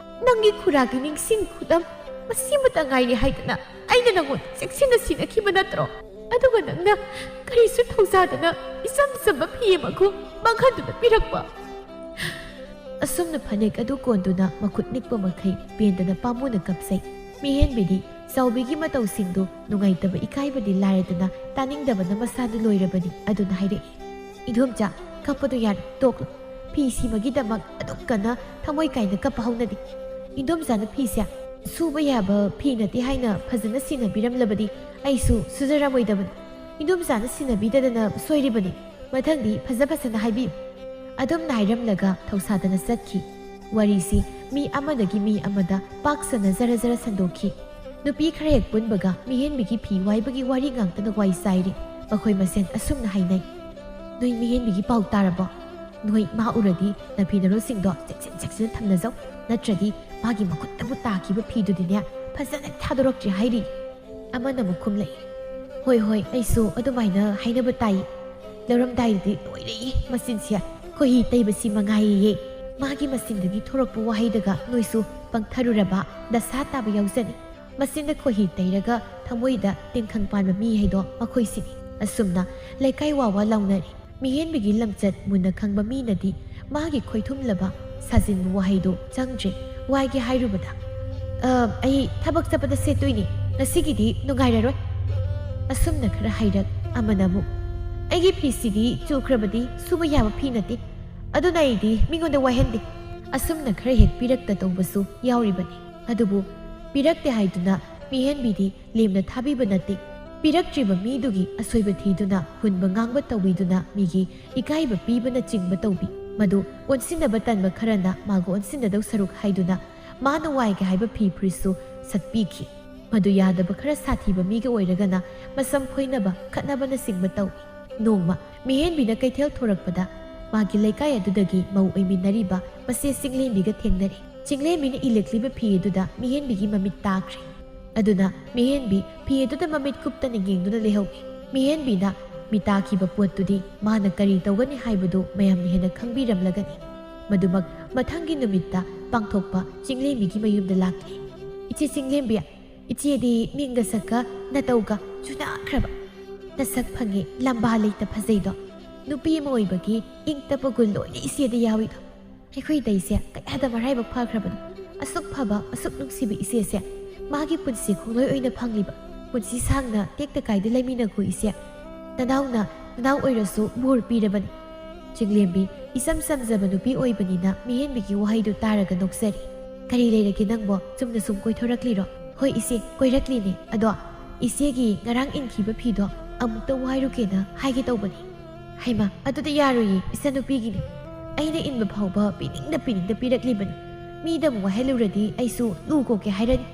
ꯅꯪꯒꯤ ꯈꯨꯔꯥꯒꯤ ꯅꯤꯡꯁꯤꯡ ꯈꯨꯗꯝ ꯃꯁꯤꯃꯇ ꯉꯥꯏꯔꯦ ꯍꯥꯏꯗꯅ ꯑꯩꯅ ꯅꯪꯉꯣꯟꯗ ꯆꯦꯛꯁꯤꯟꯅ ꯁꯤꯟꯅꯈꯤꯕ ꯅꯠꯇ꯭ꯔꯣ? ꯑꯗꯨꯒ ꯅꯪꯅ ꯀꯔꯤꯁꯨ ꯊꯧꯁꯥꯗꯅ ꯏꯆꯝ ꯆꯝꯕ ꯐꯤ ꯑꯃꯒꯨꯝ ꯃꯥꯡꯍꯟꯗꯨꯅ ꯄꯤꯔꯛꯄ?" ꯑꯁꯨꯝꯅ ꯐꯅꯦꯛ ꯑꯗꯨ ꯀꯣꯟꯗꯨꯅ ꯃꯈꯨꯠ ꯅꯤꯛꯄ ꯃꯈꯩ ꯄꯦꯟꯗꯅ ꯄꯥꯝꯃꯨꯅ ꯀꯞꯆꯩ꯫ ꯃꯤꯍꯦꯟꯕꯤꯗꯤ ꯆꯥꯎꯕꯤꯒꯤ ꯃꯇꯧꯁꯤꯡꯗꯨ ꯅꯨꯡꯉꯥꯏꯇꯕ ꯏꯀꯥꯏꯕꯗꯤ ꯂꯥꯏꯔꯗꯅ ꯇꯥꯅꯤꯡꯗꯕꯅ ꯃꯁꯥꯗꯨ ꯂꯣꯏꯔꯕꯅꯤ꯫ ꯑꯗꯨꯅ ꯍꯥꯏꯔꯛꯏ, "ꯏꯗꯣꯝꯆꯥ, ꯀꯞꯄꯗꯨ ꯌꯥꯔꯦ, ꯇꯣꯛꯂꯣ꯫ ꯐꯤ ꯁꯤꯃꯒꯤꯗꯃꯛ ꯑꯗꯨꯛ ꯀꯟꯅ ꯊꯃꯣꯏ ꯀꯥꯏꯅ ꯀꯞꯄ ꯍꯧꯅꯗꯦ꯫ ꯏꯗꯣꯝꯆꯥꯅ ꯐꯤꯁꯦ ꯁꯨꯕ ꯌꯥꯕ ꯐꯤ ꯅꯠꯇꯦ ꯍꯥꯏꯅ ꯐꯖꯅ ꯁꯤꯟꯅꯕꯤꯔꯝꯂꯕꯗꯤ ꯑꯩꯁꯨ ꯁꯨꯖꯔꯝꯃꯣꯏꯗꯕꯅꯤ꯫ ꯏꯗꯣꯝꯆꯥꯅ ꯁꯤꯟꯅꯕꯤꯗꯗꯅ ꯁꯣꯏꯔꯤꯕꯅꯤ꯫ ꯃꯊꯪꯗꯤ ꯐꯖ ꯐꯖꯅ ꯍꯥꯏꯕꯤꯌꯨ"꯫ ꯑꯗꯨꯝꯅ ꯍꯥꯏꯔꯝꯂꯒ ꯊꯧꯁꯥꯗꯅ ꯆꯠꯈꯤ꯫ ꯋꯥꯔꯤꯁꯤ ꯃꯤ ꯑꯃꯗꯒꯤ ꯃꯤ ꯑꯃꯗ ꯄꯥꯛ ꯁꯟꯅ ꯖꯔ ꯖꯔ ꯁꯟꯗꯣꯛꯈꯤ꯫ ꯅꯨꯄꯤ ꯈꯔ ꯍꯦꯛ ꯄꯨꯟꯕꯒ ꯃꯤꯍꯦꯟꯕꯤꯒꯤ ꯐꯤ ꯋꯥꯏꯕꯒꯤ ꯋꯥꯔꯤ ꯉꯥꯛꯇꯅ ꯋꯥꯏ ꯆꯥꯏꯔꯦ꯫ ꯃꯈꯣꯏ ꯃꯁꯦꯟ ꯑꯁꯨꯝꯅ ꯍꯥꯏꯅꯩ, "ꯅꯣꯏ ꯃꯤꯍꯦꯟꯕꯤꯒꯤ ꯄꯥꯎ ꯇꯥꯔꯕꯣ? ꯅꯣꯏ ꯃꯥ ꯎꯔꯗꯤ ꯅꯐꯤ ꯅꯔꯣꯜꯁꯤꯡꯗꯣ ꯆꯦꯛꯁꯤꯟ ꯆꯦꯛꯁꯤꯟꯅ ꯊꯝꯅꯖꯧ, ꯅꯠꯇ꯭ꯔꯗꯤ ꯃꯥꯒꯤ ꯃꯈꯨꯠꯇꯕꯨ ꯇꯥꯈꯤꯕ ꯐꯤꯗꯨꯗꯤꯅꯦ ꯐꯖꯅ ꯊꯥꯗꯣꯔꯛꯇ꯭ꯔꯤ" ꯍꯥꯏꯔꯤ꯫ ꯑꯃꯅ ꯑꯃꯨꯛ ꯈꯨꯝꯂꯛꯏ, "ꯍꯣꯏ ꯍꯣꯏ, ꯑꯩꯁꯨ ꯑꯗꯨꯃꯥꯏꯅ ꯍꯥꯏꯅꯕ ꯇꯥꯏ꯫ ꯂꯧꯔꯝꯗꯥꯏꯗꯗꯤ ꯂꯣꯏꯔꯦ, ꯃꯆꯤꯟꯁꯦ ꯈꯣꯏꯍꯤ ꯇꯩꯕꯁꯤ ꯃꯉꯥꯏꯌꯦ꯫ ꯃꯥꯒꯤ ꯃꯆꯤꯟꯗꯒꯤ ꯊꯣꯔꯛꯄ ꯋꯥꯍꯩꯗꯒ ꯅꯣꯏꯁꯨ ꯄꯪꯊꯔꯨꯔꯕ, ꯗꯁꯥ ꯇꯥꯕ ꯌꯥꯎꯖꯅꯤ꯫ ꯃꯆꯤꯟꯗ ꯈꯣꯏꯍꯤ ꯇꯩꯔꯒ ꯊꯃꯣꯏꯗ ꯇꯤꯡꯈꯪ ꯄꯥꯟꯕ ꯃꯤ ꯍꯥꯏꯗꯣ ꯃꯈꯣꯏꯁꯤꯅꯤ"꯫ ꯑꯁꯨꯝꯅ ꯂꯩꯀꯥꯏ ꯋꯥ ꯋꯥ ꯂꯥꯎꯅꯔꯤ꯫ ꯃꯤꯍꯦꯟꯕꯤꯒꯤ ꯂꯝꯆꯠ ꯃꯨꯟꯅ ꯈꯪꯕ ꯃꯤꯅꯗꯤ ꯃꯥꯒꯤ ꯈꯣꯏꯊꯨꯝꯂꯕ ꯁꯥꯖꯤꯟꯕ ꯋꯥꯍꯩꯗꯨ ꯆꯪꯗ꯭ꯔꯦ꯫ ꯋꯥꯏꯒꯦ ꯍꯥꯏꯔꯨꯕꯗ, "ꯑ, ꯑꯩ ꯊꯕꯛ ꯆꯠꯄꯗ ꯁꯦꯠꯇꯣꯏꯅꯤ, ꯉꯁꯤꯒꯤꯗꯤ ꯅꯨꯡꯉꯥꯏꯔꯔꯣꯏ"꯫ ꯑꯁꯨꯝꯅ ꯈꯔ ꯍꯥꯏꯔꯛ ꯑꯃꯅ ꯑꯃꯨꯛ, "ꯑꯩꯒꯤ ꯐꯤꯁꯤꯗꯤ ꯆꯨꯈ꯭ꯔꯕꯗꯤ ꯁꯨꯕ ꯌꯥꯕ ꯐꯤ ꯅꯠꯇꯦ, ꯑꯗꯨꯅ ꯑꯩꯗꯤ ꯃꯤꯉꯣꯟꯗ ꯋꯥꯏꯍꯟꯗꯦ"꯫ ꯑꯁꯨꯝꯅ ꯈꯔ ꯍꯦꯛ ꯄꯤꯔꯛꯇ ꯇꯧꯕꯁꯨ ꯌꯥꯎꯔꯤꯕꯅꯤ꯫ ꯑꯗꯨꯕꯨ ꯄꯤꯔꯛꯇꯦ ꯍꯥꯏꯗꯨꯅ ꯃꯤꯍꯦꯟꯕꯤꯗꯤ ꯂꯦꯝꯅ ꯊꯥꯕꯤꯕ ꯅꯠꯇꯦ꯫ ꯄꯤꯔꯛꯇ꯭ꯔꯤꯕ ꯃꯤꯗꯨꯒꯤ ꯑꯁꯣꯏꯕ ꯊꯤꯗꯨꯅ ꯍꯨꯟꯕ ꯉꯥꯡꯕ ꯇꯧꯕꯤꯗꯨꯅ ꯃꯤꯒꯤ ꯏꯀꯥꯏꯕ ꯄꯤꯕꯅꯆꯤꯡꯕ ꯇꯧꯕꯤ꯫ ꯃꯗꯨ ꯑꯣꯟꯁꯤꯟꯅꯕ ꯇꯟꯕ ꯈꯔꯅ ꯃꯥꯒ ꯑꯣꯟꯁꯤꯟꯅꯗꯧ ꯁꯔꯨꯛ ꯍꯥꯏꯗꯨꯅ ꯃꯥꯅ ꯋꯥꯏꯒꯦ ꯍꯥꯏꯕ ꯐꯤ ꯐꯨꯔꯤꯠꯁꯨ ꯁꯠꯄꯤꯈꯤ꯫ ꯃꯗꯨ ꯌꯥꯗꯕ ꯈꯔ ꯁꯥꯊꯤꯕ ꯃꯤꯒ ꯑꯣꯏꯔꯒꯅ ꯃꯁꯝ ꯐꯣꯏꯅꯕ, ꯈꯠꯅꯕꯅꯆꯤꯡꯕ ꯇꯧꯏ꯫ ꯅꯣꯡꯃ ꯃꯤꯍꯦꯟꯕꯤꯅ ꯀꯩꯊꯦꯜ ꯊꯣꯔꯛꯄꯗ ꯃꯥꯒꯤ ꯂꯩꯀꯥꯏ ꯑꯗꯨꯗꯒꯤ ꯃꯧ ꯑꯣꯏꯃꯤꯟꯅꯔꯤꯕ ꯃꯆꯦ ꯆꯤꯡꯂꯦꯝꯕꯤꯒ ꯊꯦꯡꯅꯔꯦ꯫ ꯆꯤꯡꯂꯦꯝꯕꯤꯅ ꯏꯜꯂꯛꯂꯤꯕ ꯐꯤ ꯑꯗꯨꯗ ꯃꯤꯍꯦꯟꯕꯤꯒꯤ ꯃꯃꯤꯠ ꯇꯥꯈ꯭ꯔꯦ꯫ ꯑꯗꯨꯅ ꯃꯤꯍꯦꯟꯕꯤ ꯐꯤ ꯑꯗꯨꯗ ꯃꯃꯤꯠ ꯀꯨꯞꯇꯅ ꯌꯦꯡꯗꯨꯅ ꯂꯩꯍꯧꯏ꯫ ꯃꯤꯍꯦꯟꯕꯤꯅ ꯃꯤ ꯇꯥꯈꯤꯕ ꯄꯣꯠꯇꯨꯗꯤ ꯃꯥꯅ ꯀꯔꯤ ꯇꯧꯒꯅꯤ ꯍꯥꯏꯕꯗꯨ ꯃꯌꯥꯝꯅ ꯍꯦꯟꯅ ꯈꯪꯕꯤꯔꯝꯂꯒꯅꯤ꯫ ꯃꯗꯨꯃꯛ ꯃꯊꯪꯒꯤ ꯅꯨꯃꯤꯠꯇ ꯄꯥꯡꯊꯣꯛꯄ ꯆꯤꯡꯂꯦꯝꯕꯤꯒꯤ ꯃꯌꯨꯝꯗ ꯂꯥꯛꯂꯦ꯫ "ꯏꯆꯦ ꯆꯤꯡꯂꯦꯝꯕꯤ, ꯏꯆꯦꯗꯤ ꯃꯤꯡꯒ ꯁꯛꯀ ꯅꯇꯧꯒ ꯆꯨꯅꯈ꯭ꯔꯕ꯫ ꯅꯁꯛ ꯐꯪꯉꯦ, ꯂꯝꯕꯥ ꯂꯩꯇ ꯐꯖꯩꯗꯣ꯫ ꯅꯨꯄꯤ ꯑꯃ ꯑꯣꯏꯕꯒꯤ ꯏꯪ ꯇꯞꯄ ꯒꯨꯟ ꯂꯣꯏꯅ ꯏꯆꯦꯗ ꯌꯥꯎꯏꯗꯣ꯫ ꯑꯩꯈꯣꯏ ꯏꯇꯩꯁꯦ ꯀꯌꯥꯗ ꯃꯔꯥꯏꯕꯛ ꯐꯈ꯭ꯔꯕꯅꯣ꯫ ꯑꯁꯨꯛ ꯐꯕ, ꯑꯁꯨꯛ ꯅꯨꯡꯁꯤꯕ ꯏꯆꯦꯁꯦ ꯃꯥꯒꯤ ꯄꯨꯟꯁꯤ ꯈꯣꯡꯂꯣꯏ ꯑꯣꯏꯅ ꯐꯪꯂꯤꯕ꯫ ꯄꯨꯟꯁꯤ ꯁꯥꯡꯅ ꯇꯦꯛꯇ ꯀꯥꯏꯗ ꯂꯩꯃꯤꯟꯅꯈꯣ ꯏꯆꯦ꯫ ꯅꯅꯥꯎꯅ ꯅꯅꯥꯎ ꯑꯣꯏꯔꯁꯨ ꯕꯣꯔ ꯄꯤꯔꯕꯅꯤ꯫" ꯆꯤꯡꯂꯦꯝꯕꯤ ꯏꯆꯝ ꯆꯝꯖꯕ ꯅꯨꯄꯤ ꯑꯣꯏꯕꯅꯤꯅ ꯃꯤꯍꯦꯟꯕꯤꯒꯤ ꯋꯥꯍꯩꯗꯨ ꯇꯥꯔꯒ ꯅꯣꯛꯆꯔꯤ꯫ "ꯀꯔꯤ ꯂꯩꯔꯒꯦ ꯅꯪꯕꯣ? ꯆꯨꯝꯅ ꯁꯨꯝ ꯀꯣꯏꯊꯣꯔꯛꯂꯤꯔꯣ?" "ꯍꯣꯏ ꯏꯆꯦ, ꯀꯣꯏꯔꯛꯂꯤꯅꯦ꯫ ꯑꯗꯣ ꯏꯆꯦꯒꯤ ꯉꯔꯥꯡ ꯏꯟꯈꯤꯕ ꯐꯤꯗꯣ ꯑꯃꯨꯛꯇ ꯋꯥꯏꯔꯨꯒꯦꯅ ꯍꯥꯏꯒꯦ ꯇꯧꯕꯅꯤ꯫" "ꯍꯩꯃꯥ, ꯑꯗꯨꯗꯤ ꯌꯥꯔꯣꯏꯌꯦ, ꯏꯆꯟꯅꯨꯄꯤꯒꯤꯅꯤ꯫ ꯑꯩꯅ ꯏꯟꯕ ꯐꯥꯎꯕ ꯄꯤꯅꯤꯡꯗ ꯄꯤꯅꯤꯡꯗ ꯄꯤꯔꯛꯂꯤꯕꯅꯤ꯫ ꯃꯤꯗ ꯑꯃꯨꯛ ꯋꯥꯍꯜꯂꯨꯔꯗꯤ ꯑꯩꯁꯨ ꯂꯨ ꯀꯣꯛꯀꯦ ꯍꯥꯏꯔꯅꯤ꯫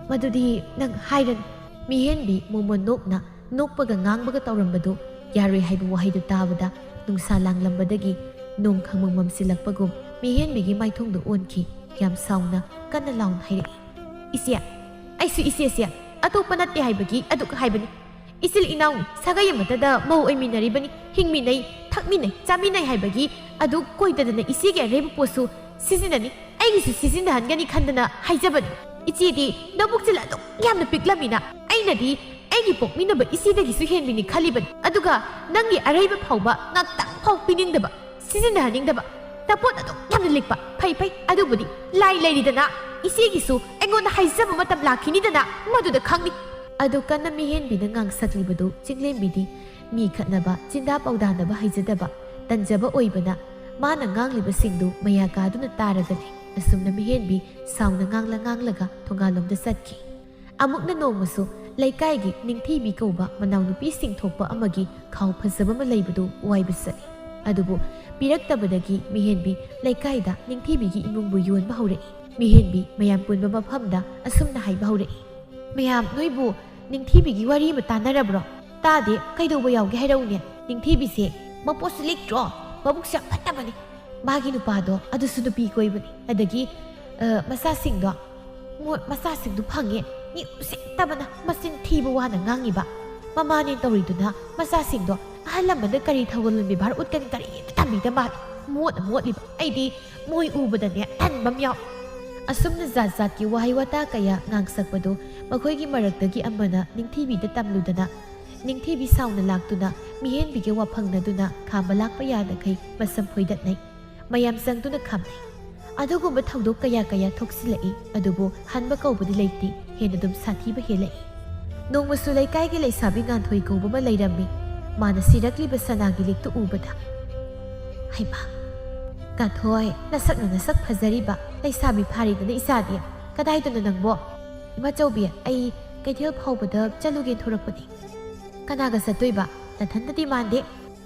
ꯃꯗꯨꯗꯤ ꯅꯪ ꯍꯥꯏꯔꯅꯨ꯫" ꯃꯤꯍꯦꯟꯕꯤ ꯃꯣꯃꯣꯟ ꯅꯣꯛꯅ ꯅꯣꯛꯄꯒ ꯉꯥꯡꯕꯒ ꯇꯧꯔꯝꯕꯗꯨ ꯌꯥꯔꯣꯏ ꯍꯥꯏꯕ ꯋꯥꯍꯩꯗꯨ ꯇꯥꯕꯗ ꯅꯨꯡꯁꯥ ꯂꯥꯡꯂꯝꯕꯗꯒꯤ ꯅꯣꯡ ꯈꯪꯃꯪ ꯃꯝꯁꯤꯜꯂꯛꯄꯒꯨꯝ ꯃꯤꯍꯦꯟꯕꯤꯒꯤ ꯃꯥꯏꯊꯣꯡꯗꯨ ꯑꯣꯟꯈꯤ꯫ ꯌꯥꯝ ꯁꯥꯎꯅ ꯀꯟꯅ ꯂꯥꯎꯅ ꯍꯥꯏꯔꯛꯏ, "ꯏꯆꯦ, ꯑꯩꯁꯨ ꯏꯆꯦꯁꯦ ꯑꯇꯣꯞꯄ ꯅꯠꯇꯦ ꯍꯥꯏꯕꯒꯤ ꯑꯗꯨꯛ ꯍꯥꯏꯕꯅꯤ꯫ ꯏꯆꯤꯜ ꯏꯅꯥꯎꯅꯤ, ꯁꯥꯒꯩ ꯑꯃꯠꯇꯗ ꯃꯧ ꯑꯣꯏꯃꯤꯟꯅꯔꯤꯕꯅꯤ, ꯍꯤꯡꯃꯤꯟꯅꯩ, ꯊꯛꯃꯤꯟꯅꯩ, ꯆꯥꯃꯤꯟꯅꯩ ꯍꯥꯏꯕꯒꯤ ꯑꯗꯨ ꯀꯣꯏꯗꯗꯅ ꯏꯆꯦꯒꯤ ꯑꯔꯩꯕ ꯄꯣꯠꯁꯨ ꯁꯤꯖꯤꯟꯅꯅꯤ, ꯑꯩꯒꯤꯁꯨ ꯁꯤꯖꯤꯟꯅꯍꯟꯒꯅꯤ ꯈꯟꯗꯅ ꯍꯥꯏꯖꯕꯅꯤ꯫ ꯏꯆꯦꯗꯤ ꯅꯕꯨꯛꯆꯤꯜ ꯑꯗꯨꯛ ꯌꯥꯝꯅ ꯄꯤꯛꯂꯝꯃꯤꯅ ꯑꯩꯅꯗꯤ ꯑꯩꯒꯤ ꯄꯣꯛꯃꯤꯟꯅꯕ ꯏꯆꯦꯗꯒꯤꯁꯨ ꯍꯦꯟꯕꯤꯅꯤ ꯈꯜꯂꯤꯕꯅꯤ꯫ ꯑꯗꯨꯒ ꯅꯪꯒꯤ ꯑꯔꯩꯕ ꯐꯥꯎꯕ ꯉꯥꯛꯇꯪ ꯐꯥꯎ ꯄꯤꯅꯤꯡꯗꯕ, ꯁꯤꯖꯤꯟꯅꯍꯟꯅꯤꯡꯗꯕ꯫ ꯅꯄꯣꯠ ꯑꯗꯨꯛ ꯌꯥꯝꯅ ꯂꯤꯛꯄ꯫ ꯐꯩ, ꯐꯩ, ꯑꯗꯨꯕꯨꯗꯤ ꯂꯥꯏ ꯂꯩꯔꯤꯗꯅ, ꯏꯆꯦꯒꯤꯁꯨ ꯑꯩꯉꯣꯟꯗ ꯍꯥꯏꯖꯕ ꯃꯇꯝ ꯂꯥꯛꯈꯤꯅꯤꯗꯅ, ꯃꯗꯨꯗ ꯈꯪꯅꯤ꯫" ꯑꯗꯨ ꯀꯟꯅ ꯃꯤꯍꯦꯟꯕꯤꯅ ꯉꯥꯡꯁꯛꯂꯤꯕꯗꯨ ꯆꯤꯡꯂꯦꯝꯕꯤꯗꯤ ꯃꯤ ꯈꯠꯅꯕ, ꯆꯤꯟꯗꯥ ꯄꯥꯎꯗꯥꯅꯕ ꯍꯩꯖꯗꯕ, ꯇꯟꯖꯕ ꯑꯣꯏꯕꯅ ꯃꯥꯅ ꯉꯥꯡꯂꯤꯕꯁꯤꯡꯗꯨ ꯃꯌꯥ ꯀꯥꯗꯨꯅ ꯇꯥꯔꯒꯅꯤ꯫ ꯑꯁꯨꯝꯅ ꯃꯤꯍꯦꯟꯕꯤ ꯁꯥꯎꯅ ꯉꯥꯡꯂ ꯉꯥꯡꯂꯒ ꯊꯣꯡꯒꯥꯜꯂꯣꯝꯗ ꯆꯠꯈꯤ꯫ ꯑꯃꯨꯛꯅ ꯅꯣꯡꯃꯁꯨ ꯂꯩꯀꯥꯏꯒꯤ ꯅꯤꯡꯊꯤꯕꯤ ꯀꯧꯕ ꯃꯅꯥꯎꯅꯨꯄꯤꯁꯤꯡ ꯊꯣꯛꯄ ꯑꯃꯒꯤ ꯈꯥꯎ ꯐꯖꯕ ꯑꯃ ꯂꯩꯕꯗꯨ ꯋꯥꯏꯕ ꯆꯠꯂꯤ꯫ ꯑꯗꯨꯕꯨ ꯄꯤꯔꯛꯇꯕꯗꯒꯤ ꯃꯤꯍꯦꯟꯕꯤ ꯂꯩꯀꯥꯏꯗ ꯅꯤꯡꯊꯤꯕꯤꯒꯤ ꯏꯃꯨꯡꯕꯨ ꯌꯣꯟꯕ ꯍꯧꯔꯛꯏ꯫ ꯃꯤꯍꯦꯟꯕꯤ ꯃꯌꯥꯝ ꯄꯨꯟꯕ ꯃꯐꯝꯗ ꯑꯁꯨꯝꯅ ꯍꯥꯏꯕ ꯍꯧꯔꯛꯏ, ꯃꯌꯥꯝ, ꯅꯣꯏꯕꯨ ꯅꯤꯡꯊꯤꯕꯤꯒꯤ ꯋꯥꯔꯤ ꯑꯃ ꯇꯥꯟꯅꯔꯕ꯭ꯔꯣ? ꯇꯥꯗꯦ, ꯀꯩꯗꯧꯕ ꯌꯥꯎꯒꯦ ꯍꯥꯏꯔꯛꯎꯅꯦ꯫ ꯅꯤꯡꯊꯤꯕꯤꯁꯦ ꯃꯄꯣꯠꯁꯨ ꯂꯤꯛꯇ꯭ꯔꯣ, ꯃꯕꯨꯛꯁꯨ ꯌꯥꯝ ꯐꯠꯇꯕꯅꯦ꯫ ꯃꯥꯒꯤ ꯅꯨꯄꯥꯗꯣ ꯑꯗꯨꯁꯨ ꯅꯨꯄꯤ ꯀꯣꯏꯕꯅꯦ꯫ ꯑꯗꯒꯤ, ꯑ, ꯃꯆꯥꯁꯤꯡꯗꯣ, ꯃꯣꯏ ꯃꯆꯥꯁꯤꯡꯗꯣ ꯐꯪꯉꯦ꯫ ꯃꯤ ꯎꯁꯤꯠꯇꯕꯅ ꯃꯆꯤꯟ ꯊꯤꯕ ꯋꯥꯅ ꯉꯥꯡꯉꯤꯕ꯫ ꯃꯃꯥꯅꯦ ꯇꯧꯔꯤꯗꯨꯅ ꯃꯆꯥꯁꯤꯡꯗꯣ ꯑꯍꯜ ꯂꯃꯟꯗ ꯀꯔꯤ ꯊꯧꯒꯜ ꯕꯦꯕꯥꯔ ꯎꯠꯀꯅꯤ, ꯀꯔꯤꯝꯇ ꯇꯝꯕꯤꯗ ꯃꯥꯜꯂꯦ꯫ ꯃꯣꯠꯅ ꯃꯣꯠꯂꯤꯕ꯫ ꯑꯩꯗꯤ ꯃꯣꯏ ꯎꯕꯗꯅꯦ ꯇꯟꯕ ꯑꯃ ꯌꯥꯎ꯫ ꯑꯁꯨꯝꯅ ꯖꯥꯠ ꯖꯥꯠꯀꯤ ꯋꯥꯍꯩ ꯋꯥꯇꯥ ꯀꯌꯥ ꯉꯥꯡꯁꯛꯄꯗꯨ ꯃꯈꯣꯏꯒꯤ ꯃꯔꯛꯇꯒꯤ ꯑꯃꯅ ꯅꯤꯡꯊꯤꯕꯤꯗ ꯇꯝꯂꯨꯗꯅ, ꯅꯤꯡꯊꯤꯕꯤ ꯁꯥꯎꯅ ꯂꯥꯛꯇꯨꯅ ꯃꯤꯍꯦꯟꯕꯤꯒ ꯋꯥꯐꯪꯅꯗꯨꯅ ꯈꯥꯝꯕ ꯂꯥꯛꯄ ꯌꯥꯗꯈꯩ ꯃꯁꯝ ꯐꯣꯏꯗꯠꯅꯩ꯫ ꯃꯌꯥꯝ ꯆꯪꯗꯨꯅ ꯈꯥꯝꯅꯩ꯫ ꯑꯗꯨꯒꯨꯝꯕ ꯊꯧꯗꯣꯛ ꯀꯌꯥ ꯀꯌꯥ ꯊꯣꯛꯁꯤꯜꯂꯛꯏ, ꯑꯗꯨꯕꯨ ꯍꯟꯕ ꯀꯧꯕꯗꯤ ꯂꯩꯇꯦ, ꯍꯦꯟꯅ ꯑꯗꯨꯝ ꯁꯥꯊꯤꯕ ꯍꯦꯜꯂꯛꯏ꯫ ꯅꯣꯡꯃꯁꯨ ꯂꯩꯀꯥꯏꯒꯤ ꯂꯩꯁꯥꯕꯤ ꯉꯥꯟꯊꯣꯏ ꯀꯧꯕ ꯑꯃ ꯂꯩꯔꯝꯃꯤ꯫ ꯃꯥꯅ ꯁꯤꯔꯛꯂꯤꯕ ꯁꯅꯥꯒꯤ ꯂꯤꯛꯇꯨ ꯎꯕꯗ, "ꯍꯩꯃꯥ, ꯉꯥꯟꯊꯣꯏ, ꯅꯁꯛꯅ ꯅꯁꯛ ꯐꯖꯔꯤꯕ, ꯂꯩꯁꯥꯕꯤ ꯐꯥꯔꯤꯗꯅ ꯏꯆꯥꯗꯤ꯫ ꯀꯗꯥꯏꯗꯅꯣ ꯅꯪꯕꯣ?" "ꯏꯃꯥꯆꯧꯕꯤ, ꯑꯩ ꯀꯩꯊꯦꯜ ꯐꯥꯎꯕꯗ ꯆꯠꯂꯨꯒꯦ ꯊꯣꯔꯛꯄꯅꯤ꯫" "ꯀꯅꯥꯒ ꯆꯠꯇꯣꯏꯕ? ꯅꯊꯟꯇꯗꯤ ꯃꯥꯟꯗꯦ꯫